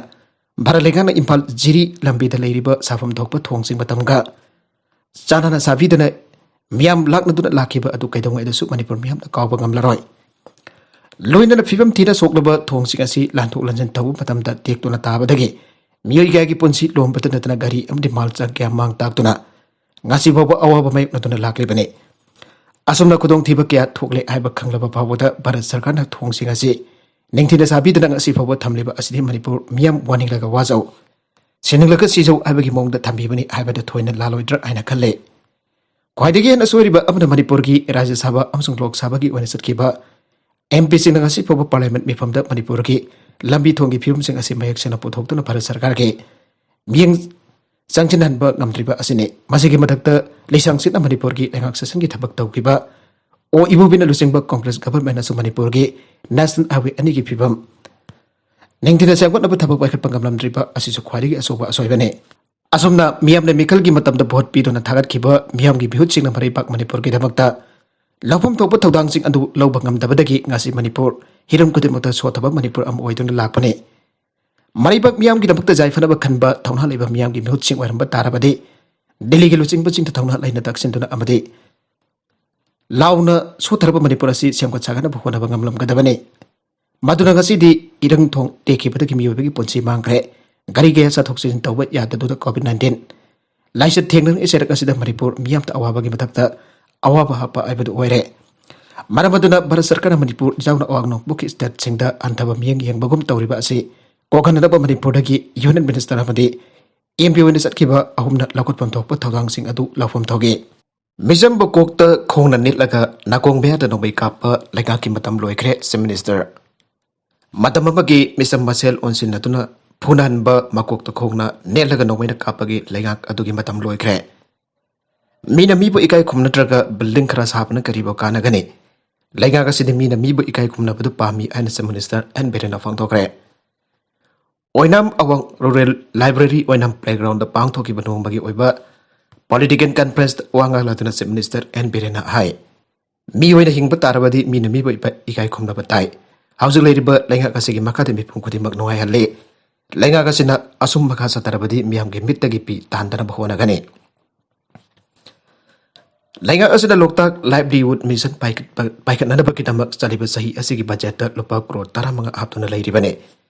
ꯚꯥꯔꯠ ꯂꯩꯉꯥꯛꯅ ꯏꯝꯐꯥꯜ ꯖꯤꯔꯤ ꯂꯝꯕꯤꯗ ꯂꯩꯔꯤꯕ ꯁꯥꯐꯝ ꯊꯣꯛꯄ ꯊꯣꯡꯁꯤꯡ ꯃꯇꯝꯒ ꯆꯥꯟꯅꯅ ꯁꯥꯕꯤꯗꯅ ꯃꯤꯌꯥꯝ ꯂꯥꯛꯅꯗꯨꯅ ꯂꯥꯛꯈꯤꯕ ꯑꯗꯨ ꯀꯩꯗꯧꯉꯩꯗꯁꯨ ꯃꯅꯤꯄꯨꯔ ꯃꯤꯌꯥꯝꯅ ꯀꯥꯎꯕ ꯉꯝꯂꯔꯣꯏ꯫ ꯂꯣꯏꯅꯅ ꯐꯤꯕꯝ ꯊꯤꯅ ꯁꯣꯛꯂꯕ ꯊꯣꯡꯁꯤꯡ ꯑꯁꯤ ꯂꯥꯟꯊꯣꯛ ꯂꯥꯟꯁꯤꯟ ꯇꯧꯕ ꯃꯇꯝꯗ ꯇꯦꯛꯇꯨꯅ ꯇꯥꯕꯗꯒꯤ ꯃꯤꯑꯣꯏ ꯀꯌꯥꯒꯤ ꯄꯨꯟꯁꯤ ꯂꯣꯝꯕꯇ ꯅꯠꯇꯅ ꯒꯥꯔꯤ ꯑꯃꯗꯤ ꯃꯥꯜ ꯆꯥꯛ ꯀꯌꯥ ꯃꯥꯡ ꯇꯥꯛꯇꯨꯅ ꯉꯁꯤ ꯐꯥꯎꯕ ꯑꯋꯥꯕ ꯃꯥꯌꯣꯛꯅꯗꯨꯅ ꯂꯥꯛꯂꯤꯕꯅꯤ꯫ ꯑꯁꯨꯝꯅ ꯈꯨꯗꯣꯡꯊꯤꯕ ꯀꯌꯥ ꯊꯣꯛꯂꯦ ꯍꯥꯏꯕ ꯈꯪꯂꯕ ꯐꯥꯎꯕꯗ ꯚꯥꯔꯠ ꯁꯔꯀꯥꯔꯅ ꯊꯣꯡꯁꯤꯡ ꯑꯁꯤ ꯅꯤꯡꯊꯤꯅ ꯁꯥꯕꯤꯗꯅ ꯉꯁꯤ ꯐꯥꯎꯕ ꯊꯝꯂꯤꯕ ꯑꯁꯤꯗꯤ ꯃꯅꯤꯄꯨꯔ ꯃꯤꯌꯥꯝ ꯋꯥꯅꯤꯡꯂꯒ ꯋꯥꯖꯧ, ꯁꯤꯅꯤꯡꯂꯒ ꯁꯤꯖꯧ ꯍꯥꯏꯕꯒꯤ ꯃꯑꯣꯡꯗ ꯊꯝꯕꯤꯕꯅꯤ ꯍꯥꯏꯕꯗ ꯊꯣꯏꯅ ꯂꯥꯜꯂꯣꯏꯗ꯭ꯔꯥ ꯍꯥꯏꯅ ꯈꯜꯂꯦ꯫ ꯈ꯭ꯋꯥꯏꯗꯒꯤ ꯍꯦꯟꯅ ꯁꯣꯏꯔꯤꯕ ꯑꯃꯅ ꯃꯅꯤꯄꯨꯔꯒꯤ ꯔꯥꯖ꯭ꯌ ꯁꯚꯥ ꯑꯃꯁꯨꯡ ꯂꯣꯛ ꯁꯚꯥꯒꯤ ꯑꯣꯏꯅ ꯆꯠꯈꯤꯕ MPꯁꯤꯡꯅ ꯉꯁꯤ ꯐꯥꯎꯕ Parliament ꯃꯤꯐꯝꯗ ꯃꯅꯤꯄꯨꯔꯒꯤ ꯂꯝꯕꯤ ꯊꯣꯡꯒꯤ ꯐꯤꯕꯝꯁꯤꯡ ꯑꯁꯤ ꯃꯌꯦꯛ ꯁꯦꯡꯅ ꯄꯨꯊꯣꯛꯇꯨꯅ ꯚꯥꯔꯠ ꯁꯔꯀꯥꯔꯒꯤ ꯃꯤꯠꯌꯦꯡ ꯆꯪꯁꯤꯟꯍꯟꯕ ꯉꯝꯗ꯭ꯔꯤꯕ ꯑꯁꯤꯅꯤ꯫ ꯃꯁꯤꯒꯤ ꯃꯊꯛꯇ ꯂꯤꯁꯥꯡꯁꯤꯠꯅ ꯃꯅꯤꯄꯨꯔꯒꯤ ꯂꯩꯉꯥꯛ ꯁꯦꯁꯟꯒꯤ ꯊꯕꯛ ꯇꯧꯈꯤꯕ ꯑꯣ ꯏꯕꯣꯕꯤꯅ ꯂꯨꯆꯤꯡꯕ ꯀꯣꯡꯒ꯭ꯔꯦꯁ ꯒꯚꯔꯟꯃꯦꯟꯠꯅꯁꯨ ꯃꯅꯤꯄꯨꯔꯒꯤ ꯅꯦꯁꯅꯦꯜ ꯍꯥꯏꯋꯦ ꯑꯅꯤꯒꯤ ꯐꯤꯕꯝ ꯅꯤꯡꯊꯤꯅ ꯁꯦꯝꯒꯠꯅꯕ ꯊꯕꯛ ꯄꯥꯏꯈꯠꯄ ꯉꯝꯂꯝꯗ꯭ꯔꯤꯕ ꯑꯁꯤꯁꯨ ꯈ꯭ꯋꯥꯏꯗꯒꯤ ꯑꯆꯧꯕ ꯑꯁꯣꯏꯕꯅꯤ꯫ ꯑꯁꯨꯝꯅ ꯃꯤꯌꯥꯝꯅ ꯃꯤꯈꯜꯒꯤ ꯃꯇꯝꯗ ꯚꯣꯠ ꯄꯤꯗꯨꯅ ꯊꯥꯒꯠꯈꯤꯕ ꯃꯤꯌꯥꯝꯒꯤ ꯃꯤꯍꯨꯠꯁꯤꯡꯅ ꯃꯔꯩꯕꯥꯛ ꯃꯅꯤꯄꯨꯔꯒꯤꯗꯃꯛꯇ ꯂꯧꯐꯝ ꯊꯣꯛꯄ ꯊꯧꯗꯥꯡꯁꯤꯡ ꯑꯗꯨ ꯂꯧꯕ ꯉꯝꯗꯕꯗꯒꯤ ꯉꯁꯤ ꯃꯅꯤꯄꯨꯔ ꯍꯤꯔꯝ ꯈꯨꯗꯤꯡꯃꯛꯇ ꯁꯣꯠꯊꯕ ꯃꯅꯤꯄꯨꯔ ꯑꯃ ꯑꯣꯏꯗꯨꯅ ꯂꯥꯛꯄꯅꯤ꯫ ꯃꯔꯩꯕꯥꯛ ꯃꯤꯌꯥꯝꯒꯤꯗꯃꯛꯇ ꯌꯥꯏꯐꯅꯕ ꯈꯟꯕ ꯊꯧꯅꯥ ꯂꯩꯕ ꯃꯤꯌꯥꯝꯒꯤ ꯃꯤꯍꯨꯠꯁꯤꯡ ꯑꯣꯏꯔꯝꯕ ꯇꯥꯔꯕꯗꯤ ꯗꯤꯜꯂꯤꯒꯤ ꯂꯨꯆꯤꯡꯕꯁꯤꯡꯗ ꯊꯧꯅꯥ ꯂꯩꯅ ꯇꯛꯁꯤꯟꯗꯨꯅ ꯑꯃꯗꯤ ꯂꯥꯎꯅ ꯁꯣꯠꯊꯔꯕ ꯃꯅꯤꯄꯨꯔ ꯑꯁꯤ ꯁꯦꯝꯒꯠ ꯁꯥꯒꯠꯅꯕ ꯍꯣꯠꯅꯕ ꯉꯝꯂꯝꯒꯗꯕꯅꯤ꯫ ꯃꯗꯨꯅ ꯉꯁꯤꯗꯤ ꯏꯔꯪ ꯊꯣꯡ ꯇꯦꯛꯈꯤꯕꯗꯒꯤ ꯃꯤꯑꯣꯏꯕꯒꯤ ꯄꯨꯟꯁꯤ ꯃꯥꯡꯈ꯭ꯔꯦ꯫ ꯒꯥꯔꯤ ꯀꯌꯥ ꯆꯠꯊꯣꯛ ꯆꯠꯁꯤꯟ ꯇꯧꯕ ꯌꯥꯗꯗꯨꯅ ꯀꯣꯚꯤꯗ ꯅꯥꯏꯟꯇꯤꯟ ꯂꯥꯏꯆꯠ ꯊꯦꯡꯅꯔꯛꯏ꯫ ꯆꯩꯔꯛ ꯑꯁꯤꯗ ꯃꯅꯤꯄꯨꯔ ꯃꯤꯌꯥꯝꯗ ꯑꯋꯥꯕꯒꯤ ꯃꯊꯛꯇ ꯑꯋꯥꯕ ꯍꯥꯞꯄ ꯍꯥꯏꯕꯗꯨ ꯑꯣꯏꯔꯦ꯫ ꯃꯔꯝ ꯑꯗꯨꯅ ꯚꯥꯔꯠ ꯁꯔꯀꯥꯔꯅ ꯃꯅꯤꯄꯨꯔ ꯌꯥꯎꯅ ꯑꯋꯥꯡ ꯅꯣꯡꯄꯣꯛꯀꯤ ꯁ꯭ꯇꯦꯠꯁꯤꯡꯗ ꯍꯟꯊꯕ ꯃꯤꯠꯌꯦꯡ ꯌꯦꯡꯕꯒꯨꯝ ꯇꯧꯔꯤꯕ ꯑꯁꯤ ꯀꯣꯛꯍꯟꯅꯅꯕ ꯃꯅꯤꯄꯨꯔꯗꯒꯤ ꯌꯨꯅꯤꯌꯟ ꯃꯤꯅꯤꯁꯇꯔ ꯑꯃꯗꯤ ꯑꯦꯝ ꯄꯤ ꯑꯣꯏꯅ ꯆꯠꯈꯤꯕ ꯑꯍꯨꯝꯅ ꯂꯧꯈꯠꯐꯝ ꯊꯣꯛꯄ ꯊꯧꯗꯥꯡꯁꯤꯡ ꯑꯗꯨ ꯂꯧꯐꯝ ꯊꯣꯛꯏ꯫ ꯃꯤꯆꯝꯕꯨ ꯀꯣꯛꯇ ꯈꯣꯡꯅ ꯅꯦꯠꯂꯒ ꯅꯥꯀꯣꯡ ꯃꯌꯥꯗ ꯅꯣꯡꯃꯩ ꯀꯥꯞꯄ ꯂꯩꯉꯥꯛꯀꯤ ꯃꯇꯝ ꯂꯣꯏꯈ꯭ꯔꯦ, ꯆꯤꯐ ꯃꯤꯅꯤꯁꯇꯔ꯫ ꯃꯇꯝ ꯑꯃꯒꯤ ꯃꯤꯆꯝ ꯃꯁꯦꯜ ꯑꯣꯟꯁꯤꯟꯅꯗꯨꯅ ꯐꯨꯅꯍꯟꯕ, ꯃꯀꯣꯛꯇ ꯈꯣꯡꯅ ꯅꯦꯠꯂꯒ ꯅꯣꯡꯃꯩꯅ ꯀꯥꯞꯄꯒꯤ ꯂꯩꯉꯥꯛ ꯑꯗꯨꯒꯤ ꯃꯇꯝ ꯂꯣꯏꯈ꯭ꯔꯦ꯫ ꯃꯤꯅ ꯃꯤꯕꯨ ꯏꯀꯥꯏ ꯈꯨꯝꯅꯗ꯭ꯔꯒ ꯕꯤꯜꯗꯤꯡ ꯈꯔ ꯁꯥꯕꯅ ꯀꯔꯤꯕꯨ ꯀꯥꯟꯅꯒꯅꯤ? ꯂꯩꯉꯥꯛ ꯑꯁꯤꯗꯤ ꯃꯤꯅ ꯃꯤꯕꯨ ꯏꯀꯥꯏ ꯈꯨꯝꯅꯕꯗꯨ ꯄꯥꯝꯃꯤ ꯍꯥꯏꯅ ꯆꯤꯐ ꯃꯤꯅꯤꯁꯇꯔ ꯑꯦꯟ ꯕꯤꯔꯦꯟꯅ ꯐꯣꯡꯗꯣꯛꯈ꯭ꯔꯦ꯫ ꯑꯣꯏꯅꯥꯝ ꯑꯋꯥꯡ ꯔꯨꯔꯦꯜ ꯂꯥꯏꯕ꯭ꯔꯦꯔꯤ ꯑꯣꯏꯅꯥꯝ ꯄ꯭ꯂꯦꯒ꯭ꯔꯥꯎꯟꯗ ꯄꯥꯡꯊꯣꯛꯈꯤꯕ ꯅꯣꯡꯃꯒꯤ ꯑꯣꯏꯕ ꯄꯣꯂꯤꯇꯤꯀꯦꯜ ꯀꯟꯐ꯭ꯔꯦꯟꯁꯇ ꯋꯥ ꯉꯥꯡꯂꯗꯨꯅ ꯆꯤꯐ ꯃꯤꯅꯤꯁꯇꯔ ꯑꯦꯟ ꯕꯤꯔꯦꯟꯅ ꯍꯥꯏ, ꯃꯤ ꯑꯣꯏꯅ ꯍꯤꯡꯕ ꯇꯥꯔꯕꯗꯤ ꯃꯤꯅ ꯃꯤꯕꯨ ꯏꯄ-, ꯏꯀꯥꯏ ꯈꯨꯝꯅꯕ ꯇꯥꯏ꯫ ꯍꯧꯖꯤꯛ ꯂꯩꯔꯤꯕ ꯂꯩꯉꯥꯛ ꯑꯁꯤꯒꯤ ꯃꯈꯥꯗ ꯃꯤꯄꯨꯝ ꯈꯨꯗꯤꯡꯃꯛ ꯅꯨꯡꯉꯥꯏꯍꯜꯂꯤ꯫ ꯂꯩꯉꯥꯛ ꯑꯁꯤꯅ ꯑꯁꯨꯝ ꯃꯈꯥ ꯆꯠꯊꯔꯕꯗꯤ ꯃꯤꯌꯥꯝꯒꯤ ꯃꯤꯠꯇꯒꯤ ꯄꯤ ꯇꯥꯍꯟꯗꯅꯕ ꯍꯣꯠꯅꯒꯅꯤ꯫ ꯂꯩꯉꯥꯛ ꯑꯁꯤꯅ ꯂꯣꯛꯇꯥꯛ ꯂꯥꯏꯚꯂꯤꯍꯨꯗ ꯃꯤꯁꯟ ꯄꯥꯏꯈꯠꯄ-, ꯄꯥꯏꯈꯠꯅꯅꯕꯒꯤꯗꯃꯛ ꯆꯠꯂꯤꯕ ꯆꯍꯤ ꯑꯁꯤꯒꯤ ꯕꯖꯦꯠꯇ ꯂꯨꯄꯥ ꯀ꯭ꯔꯣꯔ ꯇꯔꯥꯃꯉꯥ ꯍꯥꯞꯇꯨꯅ ꯂꯩꯔꯤꯕꯅꯤ꯫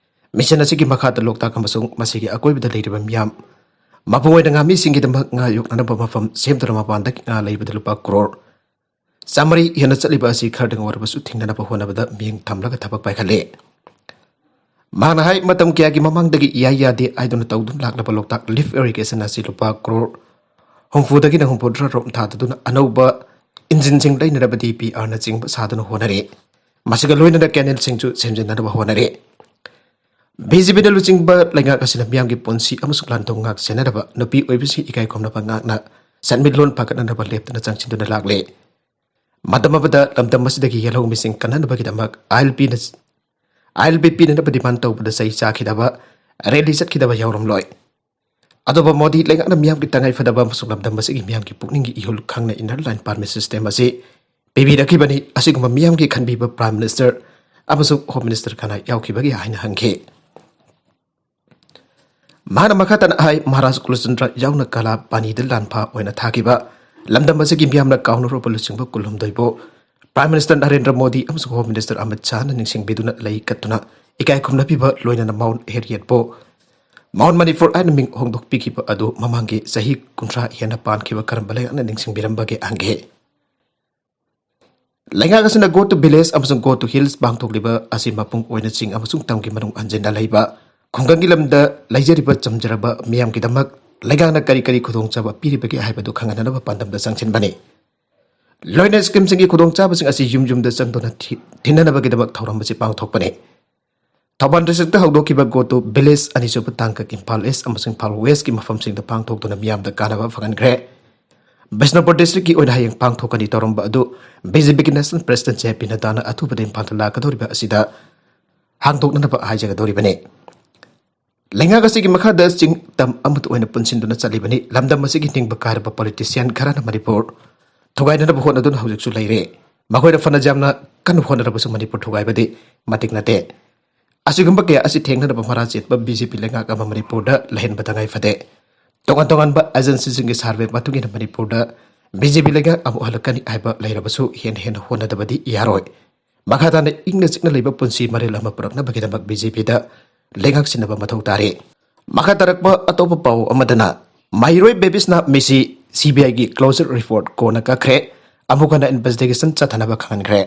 ꯃꯤꯁꯟ ꯑꯁꯤꯒꯤ ꯃꯈꯥꯗ ꯂꯣꯛꯇꯥꯛ ꯑꯃꯁꯨꯡ ꯃꯁꯤꯒꯤ ꯑꯀꯣꯏꯕꯗ ꯂꯩꯔꯤꯕ ꯃꯤꯌꯥꯝ, ꯃꯄꯨꯡ ꯑꯣꯏꯅ ꯉꯥꯃꯤꯁꯤꯡꯒꯤꯗꯃꯛ ꯉꯥ ꯌꯣꯛꯅꯅꯕ ꯃꯐꯝ ꯁꯦꯝꯗꯨꯅ ꯃꯄꯥꯟꯗꯒꯤ ꯉꯥ ꯂꯩꯕꯗ ꯂꯨꯄꯥ ꯀ꯭ꯔꯣꯔ ꯆꯥꯃꯔꯤ ꯍꯦꯟꯅ ꯆꯠꯂꯤꯕ ꯑꯁꯤ ꯈꯔꯗꯪ ꯑꯣꯏꯔꯕꯁꯨ ꯊꯤꯡꯅꯅꯕ ꯍꯣꯠꯅꯕꯗ ꯃꯤꯠꯌꯦꯡ ꯊꯝꯂꯒ ꯊꯕꯛ ꯄꯥꯏꯈꯠꯂꯤ꯫ ꯃꯍꯥꯛꯅ ꯍꯥꯏ, ꯃꯇꯝ ꯀꯌꯥꯒꯤ ꯃꯃꯥꯡꯗꯒꯤ ꯏꯌꯥ ꯌꯥꯗꯦ ꯍꯥꯏꯗꯨꯅ ꯇꯧꯗꯨꯅ ꯂꯥꯛꯂꯕ ꯂꯣꯛꯇꯥꯛ ꯂꯤꯐ ꯏꯔꯤꯒꯦꯁꯟ ꯑꯁꯤ ꯂꯨꯄꯥ ꯀ꯭ꯔꯣꯔ ꯍꯨꯝꯐꯨꯗꯒꯤꯅ ꯍꯨꯝꯐꯨꯇꯔꯥ ꯔꯣꯝ ꯊꯥꯗꯗꯨꯅ ꯑꯅꯧꯕ ꯏꯟꯖꯤꯟꯁꯤꯡ ꯂꯩꯅꯅꯕ ꯗꯤ ꯄꯤ ꯑꯥꯔꯅꯆꯤꯡꯕ ꯁꯥꯗꯨꯅ ꯍꯣꯠꯅꯔꯤ꯫ ꯃꯁꯤꯒ ꯂꯣꯏꯅꯅ ꯀꯦꯅꯦꯜꯁꯤꯡꯁꯨ ꯁꯦꯝꯖꯤꯟꯅꯅꯕ ꯍꯣꯠꯅꯔꯤ꯫ ꯕꯤ ꯖꯦ ꯄꯤꯅ ꯂꯨꯆꯤꯡꯕ ꯂꯩꯉꯥꯛ ꯑꯁꯤꯅ ꯃꯤꯌꯥꯝꯒꯤ ꯄꯨꯟꯁꯤ ꯑꯃꯁꯨꯡ ꯂꯥꯟ ꯊꯧ ꯉꯥꯛ ꯁꯦꯟꯅꯅꯕ, ꯅꯨꯄꯤ ꯑꯣꯏꯕꯁꯤꯡ ꯏꯀꯥꯏ ꯈꯨꯝꯅꯕ ꯉꯥꯛꯅ ꯁꯦꯟꯃꯤꯠꯂꯣꯟ ꯐꯒꯠꯅꯅꯕ ꯂꯦꯞꯇꯅ ꯆꯪꯁꯤꯟꯗꯨꯅ ꯂꯥꯛꯂꯦ꯫ ꯃꯇꯝ ꯑꯃꯗ ꯂꯝꯗꯝ ꯑꯁꯤꯗꯒꯤ ꯌꯦꯜꯍꯧꯃꯤꯁꯤꯡ ꯀꯟꯅꯅꯕꯒꯤꯗꯃꯛ ꯑꯥꯏ ꯑꯦꯜ ꯄꯤꯅ, ꯑꯥꯏ ꯑꯦꯜ ꯄꯤ ꯄꯤꯅꯅꯕ demand ꯇꯧꯕꯗ ꯆꯩ ꯆꯥꯈꯤꯗꯕ, rally ꯆꯠꯈꯤꯗꯕ ꯌꯥꯎꯔꯝꯂꯣꯏ꯫ ꯑꯗꯨꯕꯨ ꯃꯣꯗꯤ ꯂꯩꯉꯥꯛꯅ ꯃꯤꯌꯥꯝꯒꯤ ꯇꯉꯥꯏ ꯐꯗꯕ ꯑꯃꯁꯨꯡ ꯂꯝꯗꯝ ꯑꯁꯤꯒꯤ ꯃꯤꯌꯥꯝꯒꯤ ꯄꯨꯛꯅꯤꯡꯒꯤ ꯏꯍꯨꯜ ꯈꯪꯅ inner line permit system ꯑꯁꯤ ꯄꯤꯕꯤꯔꯛꯈꯤꯕꯅꯤ꯫ ꯑꯁꯤꯒꯨꯝꯕ ꯃꯤꯌꯥꯝꯒꯤ ꯈꯟꯕꯤꯕ Prime Minister ꯑꯃꯁꯨꯡ Home Minister ꯀꯅꯥ ꯌꯥꯎꯈꯤꯕꯒꯦ ꯍꯥꯏꯅ ꯍꯪꯈꯤ꯫ ꯃꯍꯥꯛꯅ ꯃꯈꯥ ꯇꯥꯅ ꯍꯥꯏ, ꯃꯍꯥꯔꯥꯖ ꯀꯨꯂꯆꯟꯗ꯭ꯔ ꯌꯥꯎꯅ ꯀꯥꯂꯥ ꯄꯥꯅꯤꯗ ꯂꯥꯟꯐꯥ ꯑꯣꯏꯅ ꯊꯥꯈꯤꯕ ꯂꯝꯗꯝ ꯑꯁꯤꯒꯤ ꯃꯤꯌꯥꯝꯅ ꯀꯥꯎꯅꯔꯨꯕ ꯂꯨꯆꯤꯡꯕ ꯀꯨꯟꯍꯨꯝꯗꯣꯏꯕꯨ Prime Minister ꯅꯔꯦꯟꯗ꯭ꯔ ꯃꯣꯗꯤ ꯑꯃꯁꯨꯡ Home Minister ꯑꯃꯤꯠ ꯁꯥꯍꯅ ꯅꯤꯡꯁꯤꯡꯕꯤꯗꯨꯅ ꯂꯩ ꯀꯠꯇꯨꯅ ꯏꯀꯥꯏ ꯈꯨꯝꯅꯕꯤꯕ, ꯂꯣꯏꯅꯅ Mount Harrietꯄꯨ Mount Manipur ꯍꯥꯏꯅ ꯃꯤꯡ ꯍꯣꯡꯗꯣꯛꯄꯤꯈꯤꯕ ꯑꯗꯨ ꯃꯃꯥꯡꯒꯤ ꯆꯍꯤ ꯀꯨꯟꯊ꯭ꯔꯥ ꯍꯦꯟꯅ ꯄꯥꯟꯈꯤꯕ ꯀꯔꯝꯕ ꯂꯩꯉꯥꯛꯅ ꯅꯤꯡꯁꯤꯡꯕꯤꯔꯝꯕꯒꯦ ꯍꯪꯈꯤ꯫ ꯂꯩꯉꯥꯛ ꯑꯁꯤꯅ Go to Village ꯑꯃꯁꯨꯡ Go to Hills ꯄꯥꯡꯊꯣꯛꯂꯤꯕ ꯑꯁꯤ ꯃꯄꯨꯡ ꯑꯣꯏꯅ ꯆꯤꯡ ꯑꯃꯁꯨꯡ ꯇꯝꯒꯤ ꯃꯅꯨꯡ ꯍꯟꯖꯤꯟꯅ ꯂꯩꯕ ꯈꯨꯡꯒꯪꯒꯤ ꯂꯝꯗ ꯂꯩꯖꯔꯤꯕ ꯆꯝꯖꯔꯕ ꯃꯤꯌꯥꯝꯒꯤꯗꯃꯛ ꯂꯩꯉꯥꯛꯅ ꯀꯔꯤ ꯀꯔꯤ ꯈꯨꯗꯣꯡꯆꯥꯕ ꯄꯤꯔꯤꯕꯒꯦ ꯍꯥꯏꯕꯗꯨ ꯈꯪꯍꯟꯅꯅꯕ ꯄꯥꯟꯗꯝꯗ ꯆꯪꯁꯤꯟꯕꯅꯤ꯫ ꯂꯣꯏꯅ schemeꯁꯤꯡꯒꯤ ꯈꯨꯗꯣꯡꯆꯥꯕꯁꯤꯡ ꯑꯁꯤ ꯌꯨꯝ ꯌꯨꯝꯗ ꯆꯪꯗꯨꯅ ꯊꯤ-, ꯊꯤꯟꯅꯅꯕꯒꯤꯗꯃꯛ ꯊꯧꯔꯝ ꯑꯁꯤ ꯄꯥꯡꯊꯣꯛꯄꯅꯤ꯫ ꯊꯧꯕꯥꯜ districtꯇ ꯍꯧꯗꯣꯛꯈꯤꯕ Go to Village ꯑꯅꯤꯁꯨꯕ ꯇꯥꯡꯀꯛ ꯏꯝꯐꯥꯜ East ꯑꯃꯁꯨꯡ ꯏꯝꯐꯥꯜ Westꯀꯤ ꯃꯐꯝꯁꯤꯡꯗ ꯄꯥꯡꯊꯣꯛꯇꯨꯅ ꯃꯤꯌꯥꯝꯗ ꯀꯥꯟꯅꯕ ꯐꯪꯍꯟꯈ꯭ꯔꯦ꯫ ꯕꯤꯁꯅꯨꯄꯨꯔ districtꯀꯤ ꯑꯣꯏꯅ ꯍꯌꯦꯡ ꯄꯥꯡꯊꯣꯛꯀꯅꯤ ꯇꯧꯔꯝꯕ ꯑꯗꯨ ꯕꯤ ꯖꯦ ꯄꯤꯒꯤ National President ꯖꯦ ꯄꯤ ꯅꯗ꯭ꯗꯥꯅ ꯑꯊꯨꯕꯗ ꯏꯝꯐꯥꯜꯗ ꯂꯥꯛꯀꯗꯧꯔꯤꯕ ꯑꯁꯤꯗ ꯍꯥꯡꯗꯣꯛꯅꯅꯕ ꯍꯥꯏꯖꯒꯗꯧꯔꯤꯕꯅꯤ꯫ ꯂꯩꯉꯥꯛ ꯑꯁꯤꯒꯤ ꯃꯈꯥꯗ ꯆꯤꯡ ꯇꯝ ꯑꯃꯠꯇ ꯑꯣꯏꯅ ꯄꯨꯟꯁꯤꯟꯗꯨꯅ ꯆꯠꯂꯤꯕꯅꯤ꯫ ꯂꯝꯗꯝ ꯑꯁꯤꯒꯤ ꯅꯤꯡꯕ ꯀꯥꯏꯔꯕ politician ꯈꯔꯅ ꯃꯅꯤꯄꯨꯔ ꯊꯨꯒꯥꯏꯅꯅꯕ ꯍꯣꯠꯅꯗꯨꯅ ꯍꯧꯖꯤꯛꯁꯨ ꯂꯩꯔꯦ꯫ ꯃꯈꯣꯏꯅ ꯐꯅ ꯌꯥꯝꯅ ꯀꯟꯅ ꯍꯣꯠꯅꯔꯕꯁꯨ ꯃꯅꯤꯄꯨꯔ ꯊꯨꯒꯥꯏꯕꯗꯤ ꯃꯇꯤꯛ ꯅꯠꯇꯦ꯫ ꯑꯁꯤꯒꯨꯝꯕ ꯀꯌꯥ ꯑꯁꯤ ꯊꯦꯡꯅꯅꯕ ꯃꯔꯥ ꯆꯦꯠꯄ ꯕꯤ ꯖꯦ ꯄꯤ ꯂꯩꯉꯥꯛ ꯑꯃ ꯃꯅꯤꯄꯨꯔꯗ ꯂꯩꯍꯟꯕ ꯇꯉꯥꯏ ꯐꯗꯦ꯫ ꯇꯣꯉꯥꯟ ꯇꯣꯉꯥꯟꯕ agencyꯁꯤꯡꯒꯤ survey ꯃꯇꯨꯡ ꯏꯟꯅ ꯃꯅꯤꯄꯨꯔꯗ ꯕꯤ ꯖꯦ ꯄꯤ ꯂꯩꯉꯥꯛ ꯑꯃꯨꯛ ꯍꯜꯂꯛꯀꯅꯤ ꯍꯥꯏꯕ ꯂꯩꯔꯕꯁꯨ ꯍꯦꯟꯅ ꯍꯦꯟꯅ ꯍꯣꯠꯅꯗꯕꯗꯤ ꯌꯥꯔꯣꯏ꯫ ꯃꯈꯥ ꯇꯥꯅ ꯏꯪꯅ ꯆꯤꯛꯅ ꯂꯩꯕ ꯄꯨꯟꯁꯤ ꯃꯔꯦꯜ ꯑꯃ ꯄꯨꯔꯛꯅꯕꯒꯤꯗꯃꯛ ꯕꯤ ꯖꯦ ꯄꯤꯗ ꯂꯩꯉꯥꯛ ꯁꯤꯟꯅꯕ ꯃꯊꯧ ꯇꯥꯔꯤ꯫ ꯃꯈꯥ ꯇꯥꯔꯛꯄ ꯑꯇꯣꯞꯄ ꯄꯥꯎ ꯑꯃꯗꯅ, ꯃꯍꯩꯔꯣꯏ ꯕꯦꯕꯤꯁꯅꯥ ꯃꯤꯁꯤ ꯁꯤ ꯕꯤ ꯑꯥꯏꯒꯤ closure report ꯀꯣꯟꯅ ꯀꯛꯈ꯭ꯔꯦ, ꯑꯃꯨꯛ ꯍꯟꯅ investigation ꯆꯠꯊꯅꯕ ꯈꯪꯍꯟꯈ꯭ꯔꯦ꯫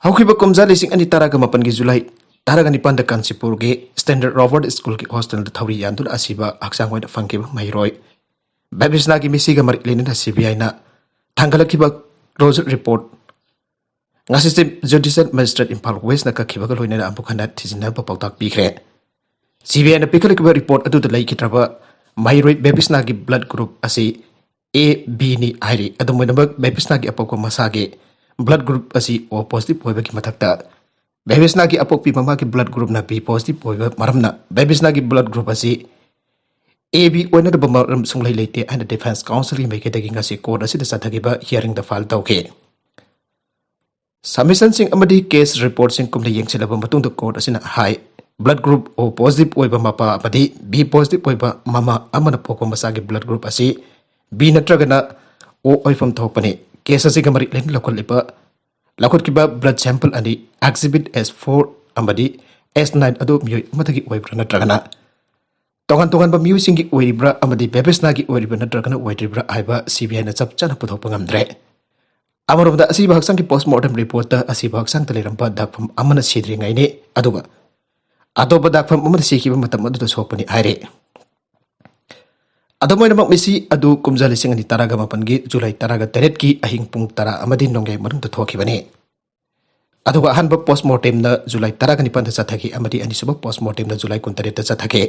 ꯍꯧꯈꯤꯕ ꯀꯨꯝꯖꯥ ꯂꯤꯁꯤꯡ ꯑꯅꯤ ꯇꯔꯥꯒ ꯃꯥꯄꯟꯒꯤ ꯖꯨꯂꯥꯏ ꯇꯔꯥꯒ ꯅꯤꯄꯥꯟꯗ ꯀꯥꯟꯆꯤꯄꯨꯔꯒꯤ Standard Robert Schoolꯒꯤ hostelꯗ ꯊꯧꯔꯤ ꯌꯥꯟꯗꯨꯅ ꯑꯁꯤꯕ ꯍꯛꯆꯥꯡ ꯑꯣꯏꯅ ꯐꯪꯈꯤꯕ ꯃꯍꯩꯔꯣꯏ ꯕꯦꯕꯤꯁꯅꯥꯒꯤ ꯃꯤꯁꯤꯒ ꯃꯔꯤ ꯂꯩꯅꯅ ꯁꯤ ꯕꯤ ꯑꯥꯏꯅ ꯊꯥꯡꯒꯠꯂꯛꯈꯤꯕ closure report ꯉꯁꯤ Chief Judicial Magistrate ꯏꯝꯐꯥꯜ ꯋꯦꯁꯅ ꯀꯛꯈꯤꯕꯒ ꯂꯣꯏꯅꯅ ꯑꯃꯨꯛ ꯍꯟꯅ ꯊꯤꯖꯤꯟꯅꯕ ꯄꯥꯎꯇꯥꯛ ꯄꯤꯈ꯭ꯔꯦ꯫ ꯁꯤꯕꯤꯑꯥꯏꯅ ꯄꯤꯈꯠꯂꯛꯈꯤꯕ ꯔꯤꯄꯣꯔꯠ ꯑꯗꯨꯗ ꯂꯩꯈꯤꯗ꯭ꯔꯕ ꯃꯍꯩꯔꯣꯏ ꯕꯦꯕꯤꯁꯅꯥꯒꯤ ꯕ꯭ꯂꯗ ꯒ꯭ꯔꯨꯞ ꯑꯁꯤ ꯑꯦ ꯕꯤꯅꯤ ꯍꯥꯏꯔꯤ꯫ ꯑꯗꯨꯝ ꯑꯣꯏꯅꯃꯛ, ꯕꯦꯕꯤꯁꯅꯥꯒꯤ ꯑꯄꯣꯛꯄ ꯃꯁꯥꯒꯤ ꯕ꯭ꯂꯗ ꯒ꯭ꯔꯨꯞ ꯑꯁꯤ ꯑꯣ ꯄꯣꯖꯤꯇꯤꯚ ꯑꯣꯏꯕꯒꯤ ꯃꯊꯛꯇ, ꯕꯦꯕꯤꯁꯅꯥꯒꯤ ꯑꯄꯣꯛꯄꯤ ꯃꯃꯥꯒꯤ ꯕ꯭ꯂꯗ ꯒ꯭ꯔꯨꯞꯅ ꯕꯤ ꯄꯣꯖꯤꯇꯤꯚ ꯑꯣꯏꯕ ꯃꯔꯝꯅ, ꯕꯦꯕꯤꯁꯅꯥꯒꯤ ꯕ꯭ꯂꯗ ꯒ꯭ꯔꯨꯞ ꯑꯁꯤ ꯑꯦ ꯕꯤ ꯑꯣꯏꯅꯗꯕ ꯃꯔꯝ ꯁꯨꯡꯂꯩ ꯂꯩꯇꯦ ꯍꯥꯏꯅ ꯗꯤꯐꯦꯟꯁ ꯀꯥꯎꯟꯁꯤꯜꯒꯤ ꯃꯥꯏꯀꯩꯗꯒꯤ ꯉꯁꯤ ꯀꯣꯔꯠ ꯑꯁꯤꯗ ꯆꯠꯊꯈꯤꯕ ꯍꯤꯌꯥꯔꯤꯡꯗ ꯐꯥꯏꯜ ꯇꯧꯈꯤ꯫ ꯁꯕꯃꯤꯁꯟꯁꯤꯡ ꯑꯃꯗꯤ ꯀꯦꯁ ꯔꯤꯄꯣꯔꯠꯁꯤꯡ ꯀꯨꯞꯅ ꯌꯦꯡꯁꯤꯜꯂꯕ ꯃꯇꯨꯡꯗ ꯀꯣꯔꯠ ꯑꯁꯤꯅ ꯍꯥꯏ, ꯕ꯭ꯂꯗ ꯒ꯭ꯔꯨꯞ ꯑꯣ ꯄꯣꯖꯤꯇꯤꯚ ꯑꯣꯏꯕ ꯃꯄꯥ ꯑꯃꯗꯤ ꯕꯤ ꯄꯣꯖꯤꯇꯤꯚ ꯑꯣꯏꯕ ꯃꯃꯥ ꯑꯃꯅ ꯄꯣꯛꯄ ꯃꯆꯥꯒꯤ ꯕ꯭ꯂꯗ ꯒ꯭ꯔꯨꯞ ꯑꯁꯤ ꯕꯤ ꯅꯠꯇ꯭ꯔꯒꯅ ꯑꯣ ꯑꯣꯏꯐꯝ ꯊꯣꯛꯄꯅꯤ꯫ ꯀꯦꯁ ꯑꯁꯤꯒ ꯃꯔꯤ ꯂꯩꯅꯅ ꯂꯧꯈꯠꯂꯤꯕ, ꯂꯧꯈꯠꯈꯤꯕ ꯕ꯭ꯂꯗ ꯁꯦꯝꯄꯜ ꯑꯅꯤ, ꯑꯦꯛꯖꯤꯕꯤꯠ ꯑꯦꯁ ꯐꯣꯔ ꯑꯃꯗꯤ ꯑꯦꯁ ꯅꯥꯏꯟ ꯑꯗꯨ ꯃꯤꯑꯣꯏ ꯑꯃꯗꯒꯤ ꯑꯣꯏꯕ꯭ꯔꯥ ꯅꯠꯇ꯭ꯔꯒꯅ ꯇꯣꯉꯥꯟ ꯇꯣꯉꯥꯟꯕ ꯃꯤꯑꯣꯏꯁꯤꯡꯒꯤ ꯑꯣꯏꯔꯤꯕ꯭ꯔꯥ ꯑꯃꯗꯤ ꯕꯦꯕꯤꯁꯅꯥꯒꯤ ꯑꯣꯏꯔꯤꯕ꯭ꯔꯥ ꯅꯠꯇ꯭ꯔꯒꯅ ꯑꯣꯏꯗ꯭ꯔꯤꯕ꯭ꯔꯥ ꯍꯥꯏꯕ ꯁꯤꯕꯤꯑꯥꯏꯅ ꯆꯞ ꯆꯥꯅ ꯄꯨꯊꯣꯛꯄ ꯉꯝꯗ꯭ꯔꯦ꯫ ꯑꯃꯔꯣꯝꯗ, ꯑꯁꯤꯕ ꯍꯛꯆꯥꯡꯒꯤ ꯄꯣꯁꯃꯣꯔꯇꯦꯝ ꯔꯤꯄꯣꯔꯠꯇ ꯑꯁꯤꯕ ꯍꯛꯆꯥꯡꯗ ꯂꯩꯔꯝꯕ ꯗꯥꯛꯐꯝ ꯑꯃꯅ ꯁꯤꯗ꯭ꯔꯤꯉꯩꯅꯤ, ꯑꯗꯨꯒ ꯑꯇꯣꯞꯄ ꯗꯥꯛꯐꯝ ꯑꯃꯅ ꯁꯤꯈꯤꯕ ꯃꯇꯝ ꯑꯗꯨꯗ ꯁꯣꯛꯄꯅꯤ ꯍꯥꯏꯔꯤ꯫ ꯑꯗꯨꯝ ꯑꯣꯏꯅꯃꯛ, ꯃꯤꯁꯤ ꯑꯗꯨ ꯀꯨꯝꯖꯥ ꯂꯤꯁꯤꯡ ꯑꯅꯤ ꯇꯔꯥꯒ ꯃꯥꯄꯟꯒꯤ ꯖꯨꯂꯥꯏ ꯇꯔꯥꯒ ꯇꯔꯦꯠꯀꯤ ꯑꯍꯤꯡ ꯄꯨꯡ ꯇꯔꯥ ꯑꯃꯗꯤ ꯅꯣꯡꯌꯥꯏ ꯃꯅꯨꯡꯗ ꯊꯣꯛꯈꯤꯕꯅꯤ꯫ ꯑꯗꯨꯒ ꯑꯍꯥꯟꯕ ꯄꯣꯁꯃꯣꯔꯇꯦꯝꯅ ꯖꯨꯂꯥꯏ ꯇꯔꯥꯒ ꯅꯤꯄꯥꯟꯗ ꯆꯠꯊꯈꯤ ꯑꯃꯗꯤ ꯑꯅꯤꯁꯨꯕ ꯄꯣꯁꯃꯣꯔꯇꯦꯝꯅ ꯖꯨꯂꯥꯏ ꯀꯨꯟꯇꯔꯦꯠꯇ ꯆꯠꯊꯈꯤ꯫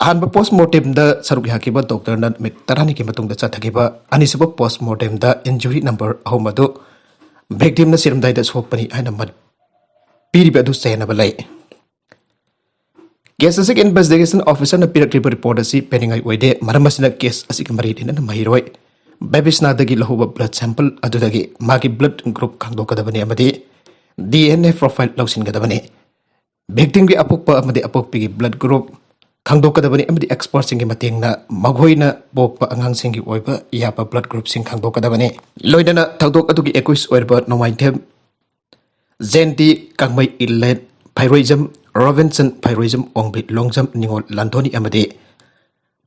ꯑꯍꯥꯟꯕ ꯄꯣꯁꯃꯣꯔꯇꯦꯝꯗ ꯁꯔꯨꯛ ꯌꯥꯈꯤꯕ ꯗꯣꯛꯇꯔꯅ ꯅꯨꯃꯤꯠ ꯇꯔꯥꯅꯤꯒꯤ ꯃꯇꯨꯡꯗ ꯆꯠꯊꯈꯤꯕ ꯑꯅꯤꯁꯨꯕ ꯄꯣꯁꯃꯣꯔꯇꯦꯝꯗ ꯏꯟꯖꯨꯔꯤ ꯅꯝꯕꯔ ꯑꯍꯨꯝ ꯑꯗꯨ ꯚꯤꯛꯇꯤꯝꯅ ꯁꯤꯔꯝꯗꯥꯏꯗ ꯁꯣꯛꯄꯅꯤ ꯍꯥꯏꯅ ꯃꯠ-, ꯄꯤꯔꯤꯕ ꯑꯗꯨ ꯆꯌꯥꯟꯅꯕ ꯂꯩ꯫ ꯀꯦꯁ ꯑꯁꯤꯒꯤ ꯏꯟꯚꯦꯁꯇꯤꯒꯦꯁꯟ ꯑꯣꯐꯤꯁꯔꯅ ꯄꯤꯔꯛꯂꯤꯕ ꯔꯤꯄꯣꯔꯠ ꯑꯁꯤ ꯄꯦꯟꯅꯤꯡꯉꯥꯏ ꯑꯣꯏꯗꯦ꯫ ꯃꯔꯝ ꯑꯁꯤꯅ, ꯀꯦꯁ ꯑꯁꯤꯒ ꯃꯔꯤ ꯂꯩꯅꯅ ꯃꯍꯩꯔꯣꯏ ꯕꯦꯕꯤꯁꯅꯥꯗꯒꯤ ꯂꯧꯍꯧꯕ ꯕ꯭ꯂꯗ ꯁꯦꯝꯄꯜ ꯑꯗꯨꯗꯒꯤ ꯃꯥꯒꯤ ꯕ꯭ꯂꯗ ꯒ꯭ꯔꯨꯞ ꯈꯪꯗꯣꯛꯀꯗꯕꯅꯤ ꯑꯃꯗꯤ ꯗꯤ ꯑꯦꯟ ꯑꯦ ꯄ꯭ꯔꯣꯐꯥꯏꯜ ꯂꯧꯁꯤꯟꯒꯗꯕꯅꯤ꯫ ꯚꯤꯛꯇꯤꯝꯒꯤ ꯑꯄꯣꯛꯄ ꯑꯃꯗꯤ ꯑꯄꯣꯛꯄꯤꯒꯤ ꯕ꯭ꯂꯗ ꯒ꯭ꯔꯨꯞ ꯈꯪꯗꯣꯛꯀꯗꯕꯅꯤ ꯑꯃꯗꯤ ꯑꯦꯛꯁꯄꯔꯠꯁꯤꯡꯒꯤ ꯃꯇꯦꯡꯅ ꯃꯈꯣꯏꯅ ꯄꯣꯛꯄ ꯑꯉꯥꯡꯁꯤꯡꯒꯤ ꯑꯣꯏꯕ ꯌꯥꯕ ꯕ꯭ꯂꯗ ꯒ꯭ꯔꯨꯞꯁꯤꯡ ꯈꯪꯗꯣꯛꯀꯗꯕꯅꯤ꯫ ꯂꯣꯏꯅꯅ ꯊꯧꯗꯣꯛ ꯑꯗꯨꯒꯤ ꯑꯦꯀ꯭ꯌꯨꯁ ꯑꯣꯏꯔꯕ ꯅꯣꯡꯃꯥꯏꯊꯦꯝ ꯖꯦꯟꯇꯤ, ꯀꯥꯡꯃꯩ ꯏꯂꯦꯟ ꯐꯩꯔꯣꯏꯖꯝ, ꯔꯣꯕꯤꯟꯁꯟ ꯐꯩꯔꯣꯏꯖꯝ ꯑꯣꯡꯕꯤ, ꯂꯣꯡꯖꯝ ꯅꯤꯉꯣꯜ ꯂꯥꯟꯊꯣꯅꯤ ꯑꯃꯗꯤ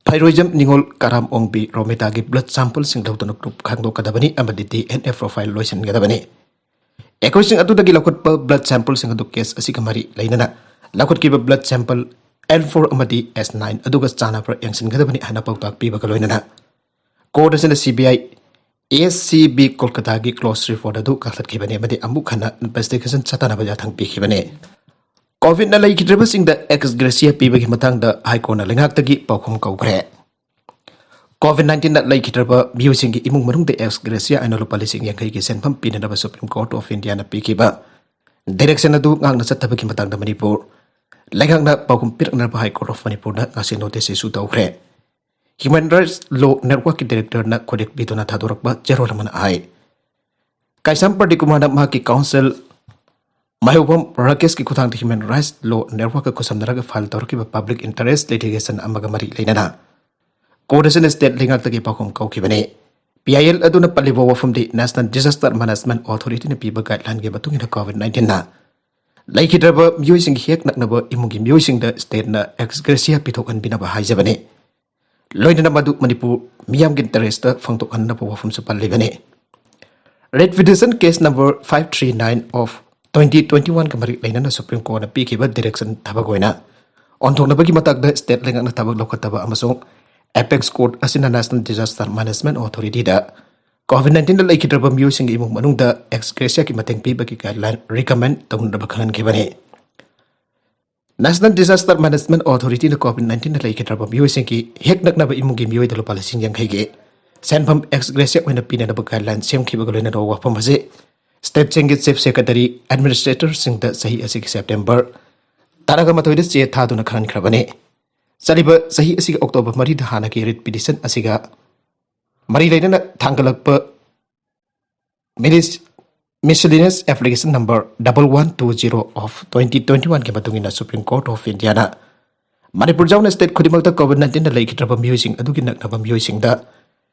ꯐꯩꯔꯣꯏꯖꯝ ꯅꯤꯉꯣꯜ ꯀꯔꯥꯝ ꯑꯣꯡꯕꯤ ꯔꯣꯃꯤꯇꯥꯒꯤ ꯕ꯭ꯂꯗ ꯁꯦꯝꯄꯜꯁꯤꯡ ꯂꯧꯗꯨꯅ ꯒ꯭ꯔꯨꯞ ꯈꯪꯗꯣꯛꯀꯗꯕꯅꯤ ꯑꯃꯗꯤ ꯗꯤ ꯑꯦꯟ ꯑꯦ ꯄ꯭ꯔꯣꯐꯥꯏꯜ ꯂꯣꯏꯁꯤꯟꯒꯗꯕꯅꯤ꯫ ꯑꯩꯈꯣꯏꯁꯤꯡ ꯑꯗꯨꯗꯒꯤ ꯂꯧꯈꯠꯄ ꯕ꯭ꯂꯗ ꯁꯦꯝꯄꯜꯁꯤꯡ ꯑꯗꯨ ꯀꯦꯁ ꯑꯁꯤꯒ ꯃꯔꯤ ꯂꯩꯅꯅ ꯂꯧꯈꯠꯈꯤꯕ ꯕ꯭ꯂꯗ ꯁꯦꯝꯄꯜ ꯑꯦꯟ ꯐꯣꯔ ꯑꯃꯗꯤ ꯑꯦꯁ ꯅꯥꯏꯟ ꯑꯗꯨꯒ ꯆꯥꯟꯅꯕ꯭ꯔꯥ ꯌꯦꯡꯁꯤꯟꯒꯗꯕꯅꯤ ꯍꯥꯏꯅ ꯄꯥꯎꯇꯥꯛ ꯄꯤꯕꯒ ꯂꯣꯏꯅꯅ ꯀꯣꯔꯠ ꯑꯁꯤꯅ ꯁꯤ ꯕꯤ ꯑꯥꯏ S C B ꯀꯣꯜꯀꯇꯥꯒꯤ close report ꯑꯗꯨ ꯀꯛꯊꯠꯈꯤꯕꯅꯤ ꯑꯃꯗꯤ ꯑꯃꯨꯛ ꯍꯟꯅ ꯏꯟꯚꯦꯁꯇꯤꯒꯦꯁꯟ ꯆꯠꯊꯅꯕ ꯌꯥꯊꯪ ꯄꯤꯈꯤꯕꯅꯤ꯫ ꯀꯣꯚꯤꯗꯅ ꯂꯩꯈꯤꯗ꯭ꯔꯕꯁꯤꯡꯗ ꯑꯦꯛꯁ ꯒ꯭ꯔꯦꯁꯤꯌꯥ ꯄꯤꯕꯒꯤ ꯃꯇꯥꯡꯗ ꯍꯥꯏ ꯀꯣꯔꯠꯅ ꯂꯩꯉꯥꯛꯇꯒꯤ ꯄꯥꯎꯈꯨꯝ ꯀꯧꯈ꯭ꯔꯦ꯫ ꯀꯣꯚꯤꯗ ꯅꯥꯏꯟꯇꯤꯟꯗ ꯂꯩꯈꯤꯗ꯭ꯔꯕ ꯃꯤꯑꯣꯏꯁꯤꯡꯒꯤ ꯏꯃꯨꯡ ꯃꯅꯨꯡꯗ ꯑꯦꯛꯁ ꯒ꯭ꯔꯦꯁꯤꯌꯥ ꯑꯣꯏꯅ ꯂꯨꯄꯥ ꯂꯤꯁꯤꯡ ꯌꯥꯡꯈꯩꯒꯤ ꯁꯦꯟꯐꯝ ꯄꯤꯅꯅꯕ ꯁꯨꯄ꯭ꯔꯤꯝ ꯀꯣꯔꯠ ꯑꯣꯐ ꯏꯟꯗꯤꯌꯥꯅ ꯄꯤꯈꯤꯕ ꯗꯤꯔꯦꯛꯁꯟ ꯑꯗꯨ ꯉꯥꯛꯅ ꯆꯠꯇꯕꯒꯤ ꯃꯇꯥꯡꯗ ꯃꯅꯤꯄꯨꯔ ꯂꯩꯉꯥꯛꯅ ꯄꯥꯎꯈꯨꯝ ꯄꯤꯔꯛꯅꯕ ꯍꯥꯏ ꯀꯣꯔꯠ ꯑꯣꯐ ꯃꯅꯤꯄꯨꯔꯗ ꯉꯁꯤ ꯅꯣꯇꯤꯁ ꯏꯁꯨ ꯇꯧꯈ꯭ꯔꯦ꯫ ꯍ꯭ꯌꯨꯃꯦꯟ ꯔꯥꯏꯠꯁ ꯂꯣ ꯅꯦꯠꯋꯥꯔꯛꯀꯤ ꯗꯥꯏꯔꯦꯛꯇꯔꯅ ꯈꯣꯏꯗꯦꯛ ꯕꯤꯗꯨꯅ ꯊꯥꯗꯣꯔꯛꯄ ꯆꯦꯔꯣꯜ ꯑꯃꯅ ꯍꯥꯏ, ꯀꯥꯏꯁꯥꯝ ꯄ꯭ꯔꯗꯤꯞ ꯀꯨꯃꯥꯔꯅ ꯃꯍꯥꯛꯀꯤ ꯀꯥꯎꯟꯁꯤꯜ ꯃꯥꯏꯍꯧꯕꯝ ꯔꯥꯀꯦꯁꯀꯤ ꯈꯨꯠꯊꯥꯡꯗ ꯍ꯭ꯌꯨꯃꯦꯟ ꯔꯥꯏꯠꯁ ꯂꯣ ꯅꯦꯠꯋꯥꯔꯛꯀ ꯈꯨꯠꯁꯝꯅꯔꯒ ꯐꯥꯏꯜ ꯇꯧꯔꯛꯈꯤꯕ ꯄꯕ꯭ꯂꯤꯛ ꯏꯟꯇꯔꯦꯁ ꯂꯤꯇꯤꯒꯦꯁꯟ ꯑꯃꯒ ꯃꯔꯤ ꯂꯩꯅꯅ ꯀꯣꯔꯠ ꯑꯁꯤꯅ ꯁ꯭ꯇꯦꯠ ꯂꯩꯉꯥꯛꯇꯒꯤ ꯄꯥꯎꯈꯨꯝ ꯀꯧꯈꯤꯕꯅꯤ꯫ ꯄꯤ ꯑꯥꯏ ꯑꯦꯜ ꯑꯗꯨꯅ ꯄꯜꯂꯤꯕ ꯋꯥꯐꯝꯗꯤ ꯅꯦꯁꯅꯦꯜ ꯗꯤꯖꯥꯁꯇꯔ ꯃꯦꯅꯦꯖꯃꯦꯟꯠ ꯑꯣꯊꯣꯔꯤꯇꯤꯅ ꯄꯤꯕ ꯒꯥꯏꯗꯂꯥꯏꯟꯒꯤ ꯃꯇꯨꯡ ꯏꯟꯅ ꯀꯣꯚꯤꯗ ꯅꯥꯏꯟꯇꯤꯟꯅ ꯂꯩꯈꯤꯗ꯭ꯔꯕ ꯃꯤꯑꯣꯏꯁꯤꯡꯒꯤ ꯍꯦꯛ ꯅꯛꯅꯕ ꯏꯃꯨꯡꯒꯤ ꯃꯤꯑꯣꯏꯁꯤꯡꯗ ꯁ꯭ꯇꯦꯠꯅ ꯑꯦꯛꯁ ꯒ꯭ꯔꯦꯁꯤꯌꯥ ꯄꯤꯊꯣꯛꯍꯟꯕꯤꯅꯕ ꯍꯥꯏꯖꯕꯅꯤ꯫ ꯂꯣꯏꯅꯅ ꯃꯗꯨ ꯃꯅꯤꯄꯨꯔ ꯃꯤꯌꯥꯝꯒꯤ ꯏꯟꯇꯔꯦꯁꯇ ꯐꯣꯡꯗꯣꯛꯍꯟꯅꯕ ꯋꯥꯐꯝꯁꯨ ꯄꯜꯂꯤꯕꯅꯤ꯫ Writ petition case number five three nine of twenty twenty ꯋꯥꯟꯒ ꯃꯔꯤ ꯂꯩꯅꯅ ꯁꯨꯄ꯭ꯔꯤꯝ ꯀꯣꯔꯠꯅ ꯄꯤꯈꯤꯕ ꯗꯤꯔꯦꯛꯁꯟ ꯊꯕꯛ ꯑꯣꯏꯅ ꯑꯣꯟꯊꯣꯛꯅꯕꯒꯤ ꯃꯇꯥꯡꯗ ꯁ꯭ꯇꯦꯠ ꯂꯩꯉꯥꯛꯅ ꯊꯕꯛ ꯂꯧꯈꯠꯇꯕ ꯑꯃꯁꯨꯡ ꯑꯦꯄꯦꯛꯁ ꯀꯣꯔꯠ ꯑꯁꯤꯅ ꯅꯦꯁꯅꯦꯜ ꯗꯤꯖꯥꯁꯇꯔ ꯃꯦꯅꯦꯖꯃꯦꯟꯠ ꯑꯣꯊꯣꯔꯤꯇꯤꯗ ꯀꯣꯚꯤꯗ ꯅꯥꯏꯟꯇꯤꯟꯗ ꯂꯩꯈꯤꯗ꯭ꯔꯕ ꯃꯤꯑꯣꯏꯁꯤꯡꯒꯤ ꯏꯃꯨꯡ ꯃꯅꯨꯡꯗ ꯑꯦꯛꯁ ꯒ꯭ꯔꯦꯁꯤꯌꯥꯒꯤ ꯃꯇꯦꯡ ꯄꯤꯕꯒꯤ ꯒꯥꯏꯗꯂꯥꯏꯟ ꯔꯤꯀꯃꯦꯟ ꯇꯧꯅꯅꯕ ꯈꯪꯍꯟꯈꯤꯕꯅꯤ꯫ ꯅꯦꯁꯅꯦꯜ ꯗꯤꯖꯥꯁꯇꯔ ꯃꯦꯅꯦꯖꯃꯦꯟꯠ ꯑꯣꯊꯣꯔꯤꯇꯤꯅ ꯀꯣꯚꯤꯗ ꯅꯥꯏꯟꯇꯤꯟꯗ ꯂꯩꯈꯤꯗ꯭ꯔꯕ ꯃꯤꯑꯣꯏꯁꯤꯡꯒꯤ ꯍꯦꯛ ꯅꯛꯅꯕ ꯏꯃꯨꯡꯒꯤ ꯃꯤꯑꯣꯏꯗ ꯂꯨꯄꯥ ꯂꯤꯁꯤꯡ ꯌꯥꯡꯈꯩꯒꯤ ꯁꯦꯟꯐꯝ ꯑꯦꯛꯁ ꯒ꯭ꯔꯦꯁꯤꯌꯥ ꯑꯣꯏꯅ ꯄꯤꯅꯅꯕ ꯒꯥꯏꯗꯂꯥꯏꯟ ꯁꯦꯝꯈꯤꯕꯒ ꯂꯣꯏꯅꯅ ꯋꯥꯐꯝ ꯑꯁꯤ ꯁ꯭ꯇꯦꯠꯁꯤꯡꯒꯤ ꯆꯤꯐ ꯁꯦꯀ꯭ꯔꯦꯇꯔꯤ, ꯑꯦꯗꯃꯤꯅꯤꯁꯇ꯭ꯔꯦꯇꯔꯁꯤꯡꯗ ꯆꯍꯤ ꯑꯁꯤꯒꯤ ꯁꯦꯞꯇꯦꯝꯕꯔ ꯇꯔꯥꯃꯥꯊꯣꯏꯗ ꯆꯦ ꯊꯥꯗꯨꯅ ꯈꯪꯍꯟꯈ꯭ꯔꯕꯅꯤ꯫ ꯆꯠꯂꯤꯕ ꯆꯍꯤ ꯑꯁꯤꯒꯤ ꯑꯣꯛꯇꯣꯕꯔ ꯃꯔꯤꯗ ꯍꯥꯟꯅꯒꯤ ꯔꯤꯠ ꯄꯤꯇꯤꯁꯟ ꯑꯁꯤꯒ ꯃꯔꯤ ꯂꯩꯅꯅ ꯊꯥꯡꯒꯠꯂꯛꯄ miscellaneous application number double one two zero of twenty twenty ꯋꯥꯟꯒꯤ ꯃꯇꯨꯡ ꯏꯟꯅ ꯁꯨꯄ꯭ꯔꯤꯝ ꯀꯣꯔꯠ ꯑꯣꯐ ꯏꯟꯗꯤꯌꯥꯅ ꯃꯅꯤꯄꯨꯔ ꯌꯥꯎꯅ ꯁ꯭ꯇꯦꯠ ꯈꯨꯗꯤꯡꯃꯛꯇ ꯀꯣꯚꯤꯗ ꯅꯥꯏꯟꯇꯤꯟꯗ ꯂꯩꯈꯤꯗ꯭ꯔꯕ ꯃꯤꯑꯣꯏꯁꯤꯡ ꯑꯗꯨꯒꯤ ꯅꯛꯅꯕ ꯃꯤꯑꯣꯏꯁꯤꯡꯗ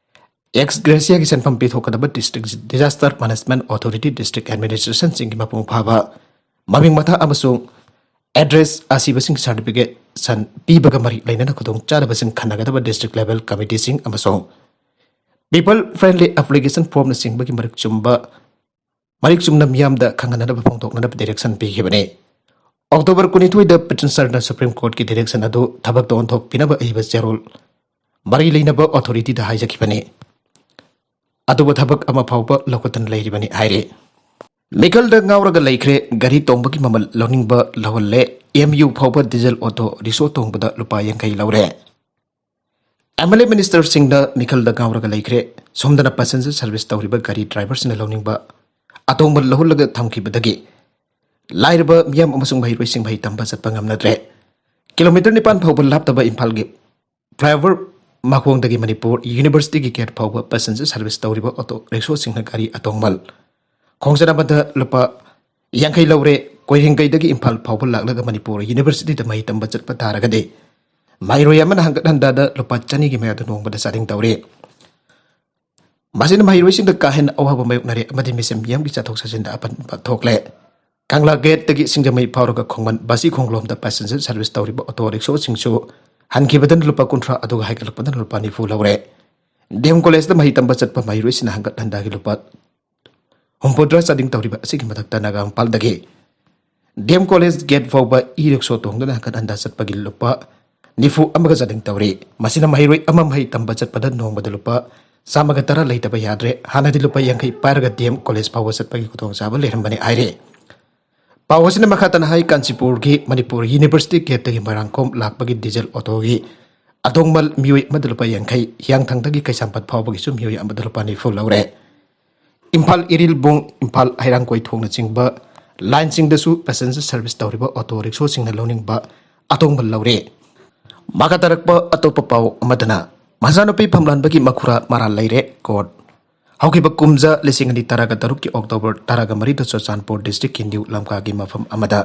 ꯑꯦꯛꯁ ꯒ꯭ꯔꯦꯁꯤꯌꯥꯒꯤ ꯁꯦꯟꯐꯝ ꯄꯤꯊꯣꯛꯀꯗꯕ district disaster management authority, district ꯑꯦꯗꯃꯤꯅꯤꯁꯇ꯭ꯔꯦꯁꯟꯁꯤꯡꯒꯤ ꯃꯄꯨꯡ ꯐꯥꯕ ꯃꯃꯤꯡ ꯃꯊꯥ ꯑꯃꯁꯨꯡ ꯑꯦꯗ꯭ꯔꯦꯁ ꯑꯁꯤꯕꯁꯤꯡ ꯁꯥꯔꯇꯤꯐꯤꯀꯦꯁꯟ ꯄꯤꯕꯒ ꯃꯔꯤ ꯂꯩꯅꯅ ꯈꯨꯗꯣꯡꯆꯥꯗꯕꯁꯤꯡ ꯈꯟꯅꯒꯗꯕ ꯗꯤꯁꯇ꯭ꯔꯤꯛ ꯂꯦꯚꯦꯜ ꯀꯃꯤꯇꯤꯁꯤꯡ ꯑꯃꯁꯨꯡ ꯄꯤꯄꯜ ꯐ꯭ꯔꯦꯟꯗꯂꯤ ꯑꯦꯄ꯭ꯂꯤꯀꯦꯁꯟ ꯐꯣꯔꯝꯅꯆꯤꯡꯕꯒꯤ ꯃꯔꯤꯛ ꯆꯨꯝꯕ, ꯃꯔꯤꯛ ꯆꯨꯝꯅ ꯃꯤꯌꯥꯝꯗ ꯈꯪꯍꯟꯅꯅꯕ ꯐꯣꯡꯗꯣꯛꯅꯅꯕ ꯗꯤꯔꯦꯛꯁꯟ ꯄꯤꯈꯤꯕꯅꯤ꯫ ꯑꯣꯛꯇꯣꯕꯔ ꯀꯨꯟꯅꯤꯊꯣꯏꯗ ꯄꯤꯇꯤꯁꯅꯔꯅ ꯁꯨꯄ꯭ꯔꯤꯝ ꯀꯣꯔꯠꯀꯤ ꯗꯤꯔꯦꯛꯁꯟ ꯑꯗꯨ ꯊꯕꯛꯇ ꯑꯣꯟꯊꯣꯛꯄꯤꯅꯕ ꯑꯏꯕ ꯆꯦꯔꯣꯜ ꯃꯔꯤ ꯂꯩꯅꯕ ꯑꯣꯊꯣꯔꯤꯇꯤꯗ ꯍꯥꯏꯖꯈꯤꯕꯅꯤ꯫ ꯑꯗꯨꯕꯨ ꯊꯕꯛ ꯑꯃ ꯐꯥꯎꯕ ꯂꯧꯈꯠꯇꯅ ꯂꯩꯔꯤꯕꯅꯤ ꯍꯥꯏꯔꯤ꯫ ꯃꯤꯈꯜꯗ ꯉꯥꯎꯔꯒ ꯂꯩꯈ꯭ꯔꯦ, ꯒꯥꯔꯤ ꯇꯣꯡꯕꯒꯤ ꯃꯃꯜ ꯂꯧꯅꯤꯡꯕ ꯂꯧꯍꯜꯂꯦ, ꯑꯦꯝ ꯌꯨ ꯐꯥꯎꯕ ꯗꯤꯖꯜ ꯑꯣꯇꯣ ꯔꯤꯛꯁꯣ ꯇꯣꯡꯕꯗ ꯂꯨꯄꯥ ꯌꯥꯡꯈꯩ ꯂꯧꯔꯦ꯫ ꯑꯦꯝ ꯑꯦꯜ ꯑꯦ ꯃꯤꯅꯤꯁꯇꯔꯁꯤꯡꯅ ꯃꯤꯈꯜꯗ ꯉꯥꯎꯔꯒ ꯂꯩꯈ꯭ꯔꯦ, ꯁꯣꯝꯗꯅ ꯄꯦꯁꯦꯟꯖꯔ ꯁꯔꯚꯤꯁ ꯇꯧꯔꯤꯕ ꯒꯥꯔꯤ ꯗ꯭ꯔꯥꯏꯚꯔꯁꯤꯡꯅ ꯂꯧꯅꯤꯡꯕ ꯑꯇꯣꯡꯕ ꯂꯧꯍꯜꯂꯒ ꯊꯝꯈꯤꯕꯗꯒꯤ ꯂꯥꯏꯔꯕ ꯃꯤꯌꯥꯝ ꯑꯃꯁꯨꯡ ꯃꯍꯩꯔꯣꯏꯁꯤꯡ ꯃꯍꯩ ꯇꯝꯕ ꯆꯠꯄ ꯉꯝꯅꯗ꯭ꯔꯦ꯫ ꯀꯤꯂꯣꯃꯤꯇꯔ ꯅꯤꯄꯥꯟ ꯐꯥꯎꯕ ꯂꯥꯞꯇꯕ ꯏꯝꯐꯥꯜꯒꯤ ꯐ꯭ꯂꯥꯏꯑꯣꯚꯔ ꯃꯈꯣꯡꯗꯒꯤ ꯃꯅꯤꯄꯨꯔ ꯌꯨꯅꯤꯚꯔꯁꯤꯇꯤꯒꯤ ꯒꯦꯠ ꯐꯥꯎꯕ ꯄꯦꯁꯦꯟꯖꯔ ꯁꯔꯚꯤꯁ ꯇꯧꯔꯤꯕ ꯑꯣꯇꯣ ꯔꯤꯛꯁꯣꯁꯤꯡꯅ ꯒꯥꯔꯤ ꯑꯇꯣꯡꯃꯜ ꯈꯣꯡꯆꯠ ꯑꯃꯗ ꯂꯨꯄꯥ ꯌꯥꯡꯈꯩ ꯂꯧꯔꯦ꯫ ꯀꯣꯏꯔꯦꯡꯒꯩꯗꯒꯤ ꯏꯝꯐꯥꯜ ꯐꯥꯎꯕ ꯂꯥꯛꯂꯒ ꯃꯅꯤꯄꯨꯔ ꯌꯨꯅꯤꯚꯔꯁꯤꯇꯤꯗ ꯃꯍꯩ ꯇꯝꯕ ꯆꯠꯄ ꯇꯥꯔꯒꯗꯤ ꯃꯍꯩꯔꯣꯏ ꯑꯃꯅ ꯍꯪꯒꯠ ꯍꯟꯗꯥꯗ ꯂꯨꯄꯥ ꯆꯅꯤꯒꯤ ꯃꯌꯥꯗ ꯅꯣꯡꯃꯗ ꯆꯥꯗꯤꯡ ꯇꯧꯔꯤ꯫ ꯃꯁꯤꯅ ꯃꯍꯩꯔꯣꯏꯁꯤꯡꯗ ꯀꯥ ꯍꯦꯟꯅ ꯑꯋꯥꯕ ꯃꯥꯌꯣꯛꯅꯔꯦ ꯑꯃꯗꯤ ꯃꯤꯁꯦꯝ ꯃꯤꯌꯥꯝꯒꯤ ꯆꯠꯊꯣꯛ ꯆꯠꯁꯤꯟꯗ ꯑꯄꯟꯕ ꯊꯣꯛꯂꯦ꯫ ꯀꯪꯂꯥ ꯒꯦꯠꯇꯒꯤ ꯁꯤꯡꯖꯃꯩ ꯐꯥꯎꯔꯒ ꯈꯣꯡꯃꯟ ꯕꯥꯁꯤ ꯈꯣꯡꯂꯣꯝꯗ ꯄꯦꯁꯦꯟꯖꯔ ꯁꯔꯚꯤꯁ ꯇꯧꯔꯤꯕ ꯑꯣꯇꯣ ꯔꯤꯛꯁꯣꯁꯤꯡꯁꯨ ꯍꯟꯈꯤꯕꯗꯅ ꯂꯨꯄꯥ ꯀꯨꯟꯊ꯭ꯔꯥ ꯑꯗꯨꯒ ꯍꯥꯏꯒꯠꯂꯛꯄꯗꯅ ꯂꯨꯄꯥ ꯅꯤꯐꯨ ꯂꯧꯔꯦ꯫ ꯗꯤ ꯑꯦꯝ ꯀꯣꯂꯦꯖꯇ ꯃꯍꯩ ꯇꯝꯕ ꯆꯠꯄ ꯃꯍꯩꯔꯣꯏꯁꯤꯡꯅ ꯍꯪꯒꯠ ꯍꯟꯗꯥꯒꯤ ꯂꯨꯄꯥ ꯍꯨꯝꯐꯨꯇꯔꯥ ꯆꯥꯗꯤꯡ ꯇꯧꯔꯤꯕ ꯑꯁꯤꯒꯤ ꯃꯊꯛꯇ ꯅꯥꯒꯥ ꯃꯄꯥꯜꯗꯒꯤ ꯗꯤ ꯑꯦꯝ ꯀꯣꯂꯦꯖ ꯒꯦꯠ ꯐꯥꯎꯕ ꯏ ꯔꯤꯛꯁꯣ ꯇꯣꯡꯗꯨꯅ ꯍꯪꯒꯠ ꯍꯟꯗꯥ ꯆꯠꯄꯒꯤ ꯂꯨꯄꯥ ꯅꯤꯐꯨ ꯑꯃꯒ ꯆꯥꯗꯤꯡ ꯇꯧꯔꯤ꯫ ꯃꯁꯤꯅ ꯃꯍꯩꯔꯣꯏ ꯑꯃ ꯃꯍꯩ ꯇꯝꯕ ꯆꯠꯄꯗ ꯅꯣꯡꯃꯗ ꯂꯨꯄꯥ ꯆꯥꯝꯃꯒ ꯇꯔꯥ ꯂꯩꯇꯕ ꯌꯥꯗ꯭ꯔꯦ꯫ ꯍꯥꯟꯅꯗꯤ ꯂꯨꯄꯥ ꯌꯥꯡꯈꯩ ꯄꯥꯏꯔꯒ ꯗꯤ ꯑꯦꯝ ꯀꯣꯂꯦꯖ ꯐꯥꯎꯕ ꯆꯠꯄꯒꯤ ꯈꯨꯗꯣꯡꯆꯥꯕ ꯂꯩꯔꯝꯕꯅꯤ ꯍꯥꯏꯔꯤ꯫ ꯄꯥꯎ ꯑꯁꯤꯅ ꯃꯈꯥ ꯇꯥꯅ ꯍꯥꯏ, ꯀꯥꯟꯆꯤꯄꯨꯔꯒꯤ ꯃꯅꯤꯄꯨꯔ ꯌꯨꯅꯤꯚꯔꯁꯤꯇꯤ ꯒꯦꯠꯇꯒꯤ ꯃꯣꯏꯔꯥꯡꯈꯣꯝ ꯂꯥꯛꯄꯒꯤ ꯗꯤꯖꯜ ꯑꯣꯇꯣꯒꯤ ꯑꯇꯣꯡꯃꯜ ꯃꯤꯑꯣꯏ ꯑꯃꯗ ꯂꯨꯄꯥ ꯌꯥꯡꯈꯩ, ꯍꯤꯌꯥꯡꯊꯥꯡꯗꯒꯤ ꯀꯩꯁꯥꯝꯄꯥꯠ ꯐꯥꯎꯕꯒꯤꯁꯨ ꯃꯤꯑꯣꯏ ꯑꯃꯗ ꯂꯨꯄꯥ ꯅꯤꯐꯨ ꯂꯧꯔꯦ꯫ ꯏꯝꯐꯥꯜ ꯏꯔꯤꯜꯕꯨꯡ, ꯏꯝꯐꯥꯜ ꯍꯩꯔꯥꯡꯒꯣꯏ ꯊꯣꯡꯅꯆꯤꯡꯕ ꯂꯥꯏꯟꯁꯤꯡꯗꯁꯨ ꯄꯦꯁꯦꯟꯖꯔ ꯁꯔꯚꯤꯁ ꯇꯧꯔꯤꯕ ꯑꯣꯇꯣ ꯔꯤꯛꯁꯣꯁꯤꯡꯅ ꯂꯧꯅꯤꯡꯕ ꯑꯇꯣꯡꯕ ꯂꯧꯔꯦ꯫ ꯃꯈꯥ ꯇꯥꯔꯛꯄ ꯑꯇꯣꯞꯄ ꯄꯥꯎ ꯑꯃꯗꯅ, ꯃꯆꯥꯅꯨꯄꯤ ꯐꯝꯂꯥꯟꯕꯒꯤ ꯃꯈꯨꯔꯥ ꯃꯔꯥꯜ ꯂꯩꯔꯦ, ꯀꯣꯔꯠ꯫ ꯍꯧꯈꯤꯕ ꯀꯨꯝꯖꯥ ꯂꯤꯁꯤꯡ ꯑꯅꯤ ꯇꯔꯥꯒ ꯇꯔꯨꯛꯀꯤ ꯑꯣꯛꯇꯣꯕꯔ ꯇꯔꯥꯒ ꯃꯔꯤꯗ ꯆꯨꯔꯆꯥꯟꯄꯨꯔ ꯗꯤꯁꯇ꯭ꯔꯤꯛꯀꯤ ꯅ꯭ꯌꯨ ꯂꯝꯀꯥꯒꯤ ꯃꯐꯝ ꯑꯃꯗ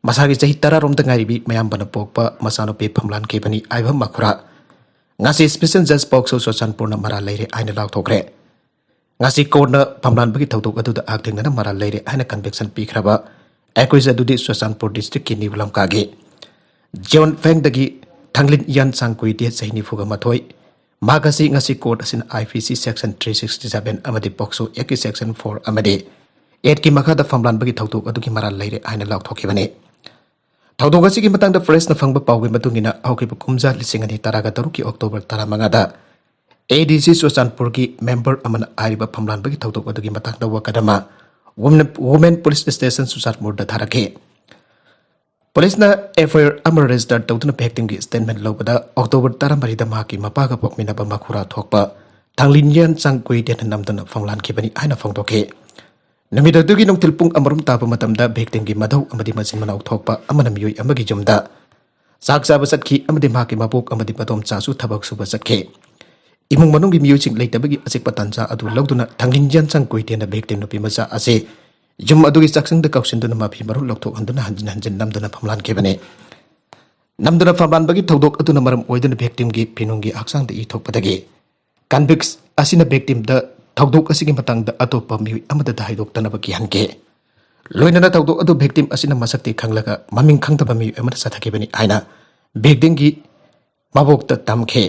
ꯃꯁꯥꯒꯤ ꯆꯍꯤ ꯇꯔꯥꯔꯣꯝꯗ ꯉꯥꯏꯔꯤꯕꯤ ꯃꯌꯥꯝꯕꯅ ꯄꯣꯛꯄ ꯃꯆꯥꯅꯨꯄꯤ ꯐꯝꯂꯥꯟꯈꯤꯕꯅꯤ ꯍꯥꯏꯕ ꯃꯈꯨꯔꯥ ꯉꯁꯤ ꯁ꯭ꯄꯦꯁꯦꯜ ꯖꯖ ꯄꯣꯛꯁꯣ ꯆꯨꯔꯆꯥꯟꯄꯨꯔꯅ ꯃꯔꯥꯜ ꯂꯩꯔꯦ ꯍꯥꯏꯅ ꯂꯥꯎꯊꯣꯛꯈ꯭ꯔꯦ꯫ ꯉꯁꯤ ꯀꯣꯔꯠꯅ ꯐꯝꯂꯥꯟꯕꯒꯤ ꯊꯧꯗꯣꯛ ꯑꯗꯨꯗ ꯍꯛꯊꯦꯡꯅꯅ ꯃꯔꯥꯜ ꯂꯩꯔꯦ ꯍꯥꯏꯅ ꯀꯟꯚꯤꯛꯁꯟ ꯄꯤꯈ꯭ꯔꯕ ꯑꯦꯀ꯭ꯌꯨꯖ ꯑꯗꯨꯗꯤ ꯆꯨꯔꯆꯥꯟꯄꯨꯔ ꯗꯤꯁꯇ꯭ꯔꯤꯛꯀꯤ ꯅ꯭ꯌꯨ ꯂꯝꯀꯥꯒꯤ ꯖꯤꯌꯣꯟꯐꯦꯡꯗꯒꯤ ꯊꯥꯡꯂꯤꯟ ꯏꯌꯥꯟ ꯁꯥꯡꯀꯨꯏ, ꯗꯦꯠ ꯆꯍꯤ ꯅꯤꯐꯨꯒ ꯃꯥꯊꯣꯏ꯫ ꯃꯍꯥꯛ ꯑꯁꯤ ꯉꯁꯤ ꯀꯣꯔꯠ ꯑꯁꯤꯅ ꯑꯥꯏ ꯄꯤ ꯁꯤ ꯁꯦꯛꯁꯟ ꯊ꯭ꯔꯤ ꯁꯤꯛꯁꯇꯤ ꯁꯚꯦꯟ ꯑꯃꯗꯤ ꯄꯣꯛꯁꯣ ꯑꯦꯛꯀꯤ ꯁꯦꯛꯁꯟ ꯐꯣꯔ ꯑꯃꯗꯤ ꯑꯦꯠꯀꯤ ꯃꯈꯥꯗ ꯐꯝꯂꯥꯟꯕꯒꯤ ꯊꯧꯗꯣꯛ ꯑꯗꯨꯒꯤ ꯃꯔꯥꯜ ꯂꯩꯔꯦ ꯍꯥꯏꯅ ꯂꯥꯎꯊꯣꯛꯈꯤꯕꯅꯤ꯫ ꯊꯧꯗꯣꯛ ꯑꯁꯤꯒꯤ ꯃꯇꯥꯡꯗ ꯄ꯭ꯔꯦꯁꯅ ꯐꯪꯕ ꯄꯥꯎꯒꯤ ꯃꯇꯨꯡ ꯏꯟꯅ, ꯍꯧꯈꯤꯕ ꯀꯨꯝꯖꯥ ꯂꯤꯁꯤꯡ ꯑꯅꯤ ꯇꯔꯥꯒ ꯇꯔꯨꯛꯀꯤ ꯑꯣꯛꯇꯣꯕꯔ ꯇꯔꯥꯃꯉꯥꯗ ꯑꯦ ꯗꯤ ꯁꯤ ꯆꯨꯔꯆꯥꯟꯄꯨꯔꯒꯤ ꯃꯦꯝꯕꯔ ꯑꯃꯅ ꯍꯥꯏꯔꯤꯕ ꯐꯝꯂꯥꯟꯕꯒꯤ ꯊꯧꯗꯣꯛ ꯑꯗꯨꯒꯤ ꯃꯇꯥꯡꯗ ꯋꯥꯀꯠ ꯑꯃ ꯋꯨꯃꯦꯟ, ꯋꯨꯃꯦꯟ ꯄꯨꯂꯤꯁ ꯁ꯭ꯇꯦꯁꯟ ꯆꯨꯔꯆꯥꯟꯄꯨꯔꯗ ꯊꯥꯔꯛꯈꯤ꯫ ꯄꯨꯂꯤꯁꯅ ꯑꯦꯐ ꯑꯥꯏ ꯑꯥꯔ ꯑꯃ ꯔꯦꯖꯤꯁꯇꯔ ꯇꯧꯗꯨꯅ ꯚꯤꯛꯇꯤꯝꯒꯤ ꯁ꯭ꯇꯦꯠꯃꯦꯟ ꯂꯧꯕꯗ ꯑꯣꯛꯇꯣꯕꯔ ꯇꯔꯥꯃꯔꯤꯗ ꯃꯍꯥꯛꯀꯤ ꯃꯄꯥꯒ ꯄꯣꯛꯃꯤꯟꯅꯕ ꯃꯈꯨꯔꯥ ꯊꯣꯛꯄ ꯊꯥꯡꯂꯤꯟꯌꯥꯟ ꯆꯥꯡ ꯀꯨꯏꯇꯦꯟꯅ ꯅꯝꯗꯨꯅ ꯐꯝꯂꯥꯟꯈꯤꯕꯅꯤ ꯍꯥꯏꯅ ꯐꯣꯡꯗꯣꯛꯈꯤ꯫ ꯅꯨꯃꯤꯠ ꯑꯗꯨꯒꯤ ꯅꯨꯡꯊꯤꯜ ꯄꯨꯡ ꯑꯃꯔꯣꯝ ꯇꯥꯕ ꯃꯇꯝꯗ ꯚꯤꯛꯇꯤꯝꯒꯤ ꯃꯙꯧ ꯑꯃꯗꯤ ꯃꯆꯤꯟ ꯃꯅꯥꯎ ꯊꯣꯛꯄ ꯑꯃꯅ ꯃꯤꯑꯣꯏ ꯑꯃꯒꯤ ꯌꯨꯝꯗ ꯆꯥꯛ ꯆꯥꯕ ꯆꯠꯈꯤ ꯑꯃꯗꯤ ꯃꯍꯥꯛꯀꯤ ꯃꯕꯣꯛ ꯑꯃꯗꯤ ꯃꯗꯣꯝꯆꯥꯁꯨ ꯊꯕꯛ ꯁꯨꯕ ꯆꯠꯈꯤ꯫ ꯏꯃꯨꯡ ꯃꯅꯨꯡꯒꯤ ꯃꯤꯑꯣꯏꯁꯤꯡ ꯂꯩꯇꯕꯒꯤ ꯑꯆꯤꯛꯄ ꯇꯥꯟꯖꯥ ꯑꯗꯨ ꯂꯧꯗꯨꯅ ꯊꯥꯡꯂꯤꯟꯌꯥꯟ ꯆꯥꯡ ꯀꯨꯏꯇꯦꯟꯅ ꯚꯤꯛꯇꯤꯝ ꯅꯨꯄꯤ ꯃꯆꯥ ꯑꯁꯤ ꯌꯨꯝ ꯑꯗꯨꯒꯤ ꯆꯥꯛꯁꯪꯗ ꯀꯧꯁꯤꯟꯗꯨꯅ ꯃꯐꯤ ꯃꯔꯣꯜ ꯂꯧꯊꯣꯛꯍꯟꯗꯨꯅ ꯍꯟꯖꯤꯟ ꯍꯟꯖꯤꯟ ꯅꯝꯗꯨꯅ ꯐꯝꯂꯥꯟꯈꯤꯕꯅꯤ꯫ ꯅꯝꯗꯨꯅ ꯐꯝꯂꯥꯟꯕꯒꯤ ꯊꯧꯗꯣꯛ ꯑꯗꯨꯅ ꯃꯔꯝ ꯑꯣꯏꯗꯨꯅ ꯚꯤꯛꯇꯤꯝꯒꯤ ꯐꯤꯅꯨꯡꯒꯤ ꯍꯛꯆꯥꯡꯗ ꯏ ꯊꯣꯛꯄꯗꯒꯤ ꯀꯟꯚꯤꯛꯁ ꯑꯁꯤꯅ ꯚꯤꯛꯇꯤꯝꯗ ꯊꯧꯗꯣꯛ ꯑꯁꯤꯒꯤ ꯃꯇꯥꯡꯗ ꯑꯇꯣꯞꯄ ꯃꯤꯑꯣꯏ ꯑꯃꯗ ꯍꯥꯏꯗꯣꯛꯇꯅꯕ ꯀꯤꯍꯟꯈꯤ꯫ ꯂꯣꯏꯅꯅ ꯊꯧꯗꯣꯛ ꯑꯗꯨ ꯚꯤꯛꯇꯤꯝ ꯑꯁꯤꯅ ꯃꯁꯛꯇꯤ ꯈꯪꯂꯒ ꯃꯃꯤꯡ ꯈꯪꯗꯕ ꯃꯤꯑꯣꯏ ꯑꯃꯅ ꯆꯠꯊꯈꯤꯕꯅꯤ ꯍꯥꯏꯅ ꯚꯤꯛꯇꯤꯝꯒꯤ ꯃꯕꯣꯛꯇ ꯇꯝꯈꯤ꯫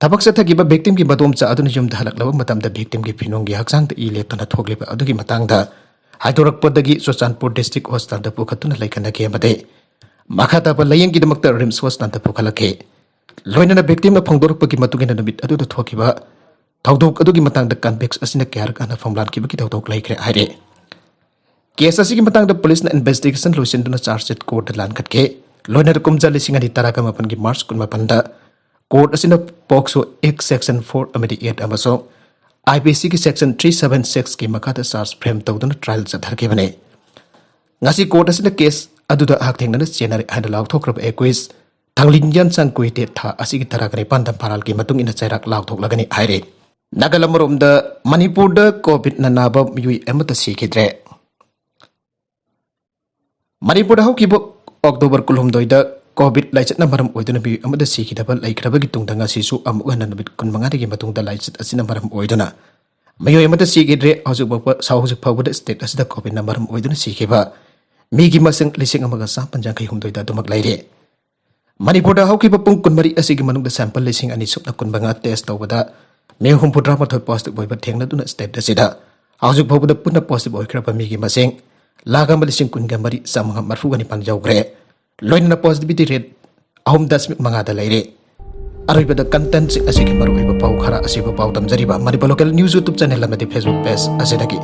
ꯊꯕꯛ ꯆꯠꯊꯈꯤꯕ ꯚꯤꯛꯇꯤꯝꯒꯤ ꯃꯗꯣꯝꯆꯥ ꯑꯗꯨꯅ ꯌꯨꯝꯗ ꯍꯜꯂꯛꯂꯕ ꯃꯇꯝꯗ ꯚꯤꯛꯇꯤꯝꯒꯤ ꯐꯤꯅꯣꯡꯒꯤ ꯍꯛꯆꯥꯡꯗ ꯏ ꯂꯦꯞꯇꯅ ꯊꯣꯛꯂꯤꯕ ꯑꯗꯨꯒꯤ ꯃꯇꯥꯡꯗ ꯍꯥꯏꯗꯣꯔꯛꯄꯗꯒꯤ ꯆꯨꯔꯆꯥꯟꯄꯨꯔ ꯗꯤꯁꯇ꯭ꯔꯤꯛ ꯍꯣꯁꯄꯤꯇꯥꯜꯗ ꯄꯨꯈꯠꯇꯨꯅ ꯂꯩꯈꯠꯅꯈꯤ ꯑꯃꯗꯤ ꯃꯈꯥ ꯇꯥꯕ ꯂꯥꯌꯦꯡꯒꯤꯗꯃꯛꯇ ꯔꯤꯝꯁ ꯍꯣꯁꯄꯤꯇꯥꯜꯗ ꯄꯨꯈꯠꯂꯛꯈꯤ꯫ ꯂꯣꯏꯅꯅ ꯚꯤꯛꯇꯤꯝꯅ ꯐꯣꯡꯗꯣꯔꯛꯄꯒꯤ ꯃꯇꯨꯡ ꯏꯟꯅ ꯅꯨꯃꯤꯠ ꯑꯗꯨꯗ ꯊꯣꯛꯈꯤꯕ ꯊꯧꯗꯣꯛ ꯑꯗꯨꯒꯤ ꯃꯇꯥꯡꯗ ꯀꯟꯚꯤꯛꯁ ꯑꯁꯤꯅ ꯀꯌꯥꯔꯛ ꯍꯟꯅ ꯐꯝꯂꯥꯟꯈꯤꯕꯒꯤ ꯊꯧꯗꯣꯛ ꯂꯩꯈ꯭ꯔꯦ ꯍꯥꯏꯔꯤ꯫ ꯀꯦꯁ ꯑꯁꯤꯒꯤ ꯃꯇꯥꯡꯗ ꯄꯨꯂꯤꯁꯅ ꯏꯟꯚꯦꯁꯇꯤꯒꯦꯁꯟ ꯂꯣꯏꯁꯤꯟꯗꯨꯅ ꯆꯥꯔꯖ ꯁꯤꯠ ꯀꯣꯔꯠꯇ ꯂꯥꯟꯈꯠꯈꯤ꯫ ꯂꯣꯏꯅꯅ ꯀꯨꯝꯖꯥ ꯂꯤꯁꯤꯡ ꯑꯅꯤ ꯇꯔꯥꯒ ꯃꯥꯄꯟꯒꯤ ꯃꯥꯔꯆ ꯀꯨꯟꯃꯥꯄꯟꯗ ꯀꯣꯔꯠ ꯑꯁꯤꯅ ꯄꯣꯛꯁꯣ ꯑꯦꯛ ꯁꯦꯛꯁꯟ ꯐꯣꯔ ꯑꯃꯗꯤ ꯑꯦꯠ ꯑꯃꯁꯨꯡ ꯑꯥꯏ ꯄꯤ ꯁꯤꯒꯤ ꯁꯦꯛꯁꯟ ꯊ꯭ꯔꯤ ꯁꯚꯦꯟ ꯁꯤꯛꯁꯀꯤ ꯃꯈꯥꯗ ꯆꯥꯔꯖ ꯐ꯭ꯔꯦꯝ ꯇꯧꯗꯨꯅ ꯇ꯭ꯔꯥꯏꯜ ꯆꯠꯊꯈꯤꯕꯅꯤ꯫ ꯉꯁꯤ ꯀꯣꯔꯠ ꯑꯁꯤꯅ ꯀꯦꯁ ꯑꯗꯨꯗ ꯍꯛꯊꯦꯡꯅꯅ ꯆꯦꯟꯅꯔꯦ ꯍꯥꯏꯅ ꯂꯥꯎꯊꯣꯛꯈ꯭ꯔꯕ ꯑꯦꯀ꯭ꯌꯨꯁ ꯊꯥꯡꯂꯤꯟꯌꯥꯟ ꯆꯥꯡ ꯀꯨꯏꯇꯦ ꯊꯥ ꯑꯁꯤꯒꯤ ꯇꯔꯥꯒ ꯅꯤꯄꯥꯟꯗ ꯐꯥꯔꯥꯜꯒꯤ ꯃꯇꯨꯡ ꯏꯟꯅ ꯆꯩꯔꯥꯛ ꯂꯥꯎꯊꯣꯛꯂꯒꯅꯤ ꯍꯥꯏꯔꯤ꯫ ꯅꯥꯒꯥꯂꯝ ꯑꯃꯔꯣꯝꯗ ꯃꯅꯤꯄꯨꯔꯗ ꯀꯣꯚꯤꯗꯅ ꯅꯥꯕ ꯃꯤꯑꯣꯏ ꯑꯃꯠꯇ ꯁꯤꯈꯤꯗ꯭ꯔꯦ꯫ ꯃꯅꯤꯄꯨꯔꯗ ꯍꯧꯈꯤꯕ ꯑꯣꯛꯇꯣꯕꯔ ꯀꯨꯟꯍꯨꯝꯗꯣꯏꯗ ꯀꯣꯚꯤꯗ ꯂꯥꯏꯆꯠꯅ ꯃꯔꯝ ꯑꯣꯏꯗꯨꯅ ꯃꯤꯑꯣꯏ ꯑꯃꯗ ꯁꯤꯈꯤꯗꯕ ꯂꯩꯈ꯭ꯔꯕꯒꯤ ꯇꯨꯡꯗ ꯉꯁꯤꯁꯨ ꯑꯃꯨꯛ ꯍꯟꯅ ꯅꯨꯃꯤꯠ ꯀꯨꯟꯃꯉꯥꯅꯤꯒꯤ ꯃꯇꯨꯡꯗ ꯂꯥꯏꯆꯠ ꯑꯁꯤꯅ ꯃꯔꯝ ꯑꯣꯏꯗꯨꯅ ꯃꯤꯑꯣꯏ ꯑꯃꯗ ꯁꯤꯈꯤꯗ꯭ꯔꯦ꯫ ꯍꯧꯖꯤꯛ ꯐꯥꯎꯕ, ꯍꯧꯖꯤꯛ ꯐꯥꯎꯕꯗ ꯁ꯭ꯇꯦꯠ ꯑꯁꯤꯗ ꯀꯣꯚꯤꯗꯅ ꯃꯔꯝ ꯑꯣꯏꯗꯨꯅ ꯁꯤꯈꯤꯕ ꯃꯤꯒꯤ ꯃꯁꯤꯡ ꯂꯤꯁꯤꯡ ꯑꯃꯒ ꯆꯥꯃꯥꯄꯟ ꯌꯥꯡꯈꯩ ꯍꯨꯝꯗꯣꯏꯗ ꯑꯗꯨꯃꯛ ꯂꯩꯔꯦ꯫ ꯃꯅꯤꯄꯨꯔꯗ ꯍꯧꯈꯤꯕ ꯄꯨꯡ ꯀꯨꯟꯃꯔꯤ ꯑꯁꯤꯒꯤ ꯃꯅꯨꯡꯗ ꯁꯦꯝꯄꯜ ꯂꯤꯁꯤꯡ ꯑꯅꯤ ꯁꯨꯞꯅ ꯀꯨꯟꯃꯉꯥ ꯇꯦꯁ ꯇꯧꯕꯗ ꯃꯤꯑꯣꯏ ꯍꯨꯝꯐꯨꯇꯔꯥꯃꯥꯊꯣꯏ ꯄꯣꯖꯤꯇꯤꯚ ꯑꯣꯏꯕ ꯊꯦꯡꯅꯗꯨꯅ ꯁ꯭ꯇꯦꯠ ꯑꯁꯤꯗ ꯍꯧꯖꯤꯛ ꯐꯥꯎꯕꯗ ꯄꯨꯟꯅ ꯄꯣꯖꯤꯇꯤꯚ ꯑꯣꯏꯈ꯭ꯔꯕ ꯃꯤꯒꯤ ꯃꯁꯤꯡ ꯂꯥꯈ ꯑꯃ ꯂꯤꯁꯤꯡ ꯀꯨꯟꯒ ꯃꯔꯤ ꯆꯥꯝꯃꯉꯥ ꯃꯔꯤꯐꯨꯒ ꯅꯤꯄꯥꯟ ꯌꯧꯈ꯭ꯔꯦ꯫ ꯂꯣꯏꯅꯅ ꯄꯣꯖꯤꯇꯤꯚꯤꯇꯤ ꯔꯦꯠ ꯑꯍꯨꯝ ꯗꯁꯃꯤꯛ ꯃꯉꯥꯗ ꯂꯩꯔꯦ꯫ ꯑꯔꯣꯏꯕꯗ ꯀꯟꯇꯦꯟꯠꯁꯤꯡ ꯑꯁꯤꯒꯤ ꯃꯔꯨꯑꯣꯏꯕ ꯄꯥꯎ ꯈꯔ ꯑꯁꯤꯕꯨ ꯄꯥꯎꯗꯝꯖꯔꯤꯕ Manipur local news YouTube channel ꯑꯃꯗꯤ ꯐꯦꯁꯕꯨꯛ ꯄꯦꯖ ꯑꯁꯤꯗꯒꯤ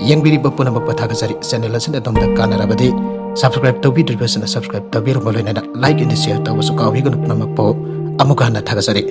ꯌꯦꯡꯕꯤꯔꯤꯕ ꯄꯨꯝꯅꯃꯛꯄꯨ ꯊꯥꯒꯠꯆꯔꯤ꯫ ꯆꯦꯅꯦꯜ ꯑꯁꯤꯅ ꯑꯗꯣꯝꯗ ꯀꯥꯟꯅꯔꯕꯗꯤ ꯁꯕꯁꯀ꯭ꯔꯥꯏꯕ ꯇꯧꯕꯤꯗ꯭ꯔꯤꯕꯁꯤꯅ ꯁꯕꯁꯀ꯭ꯔꯥꯏꯕ ꯇꯧꯕꯤꯔꯨꯕ ꯂꯣꯏꯅꯅ ꯂꯥꯏꯛ ꯑꯦꯟ ꯁꯤꯌꯔ ꯇꯧꯕꯁꯨ ꯀꯥꯎꯕꯤꯒꯅꯨ꯫ ꯄꯨꯝꯅꯃꯛꯄꯨ ꯑꯃꯨꯛꯀ ꯍꯟꯅ ꯊꯥꯒꯠꯆꯔꯤ꯫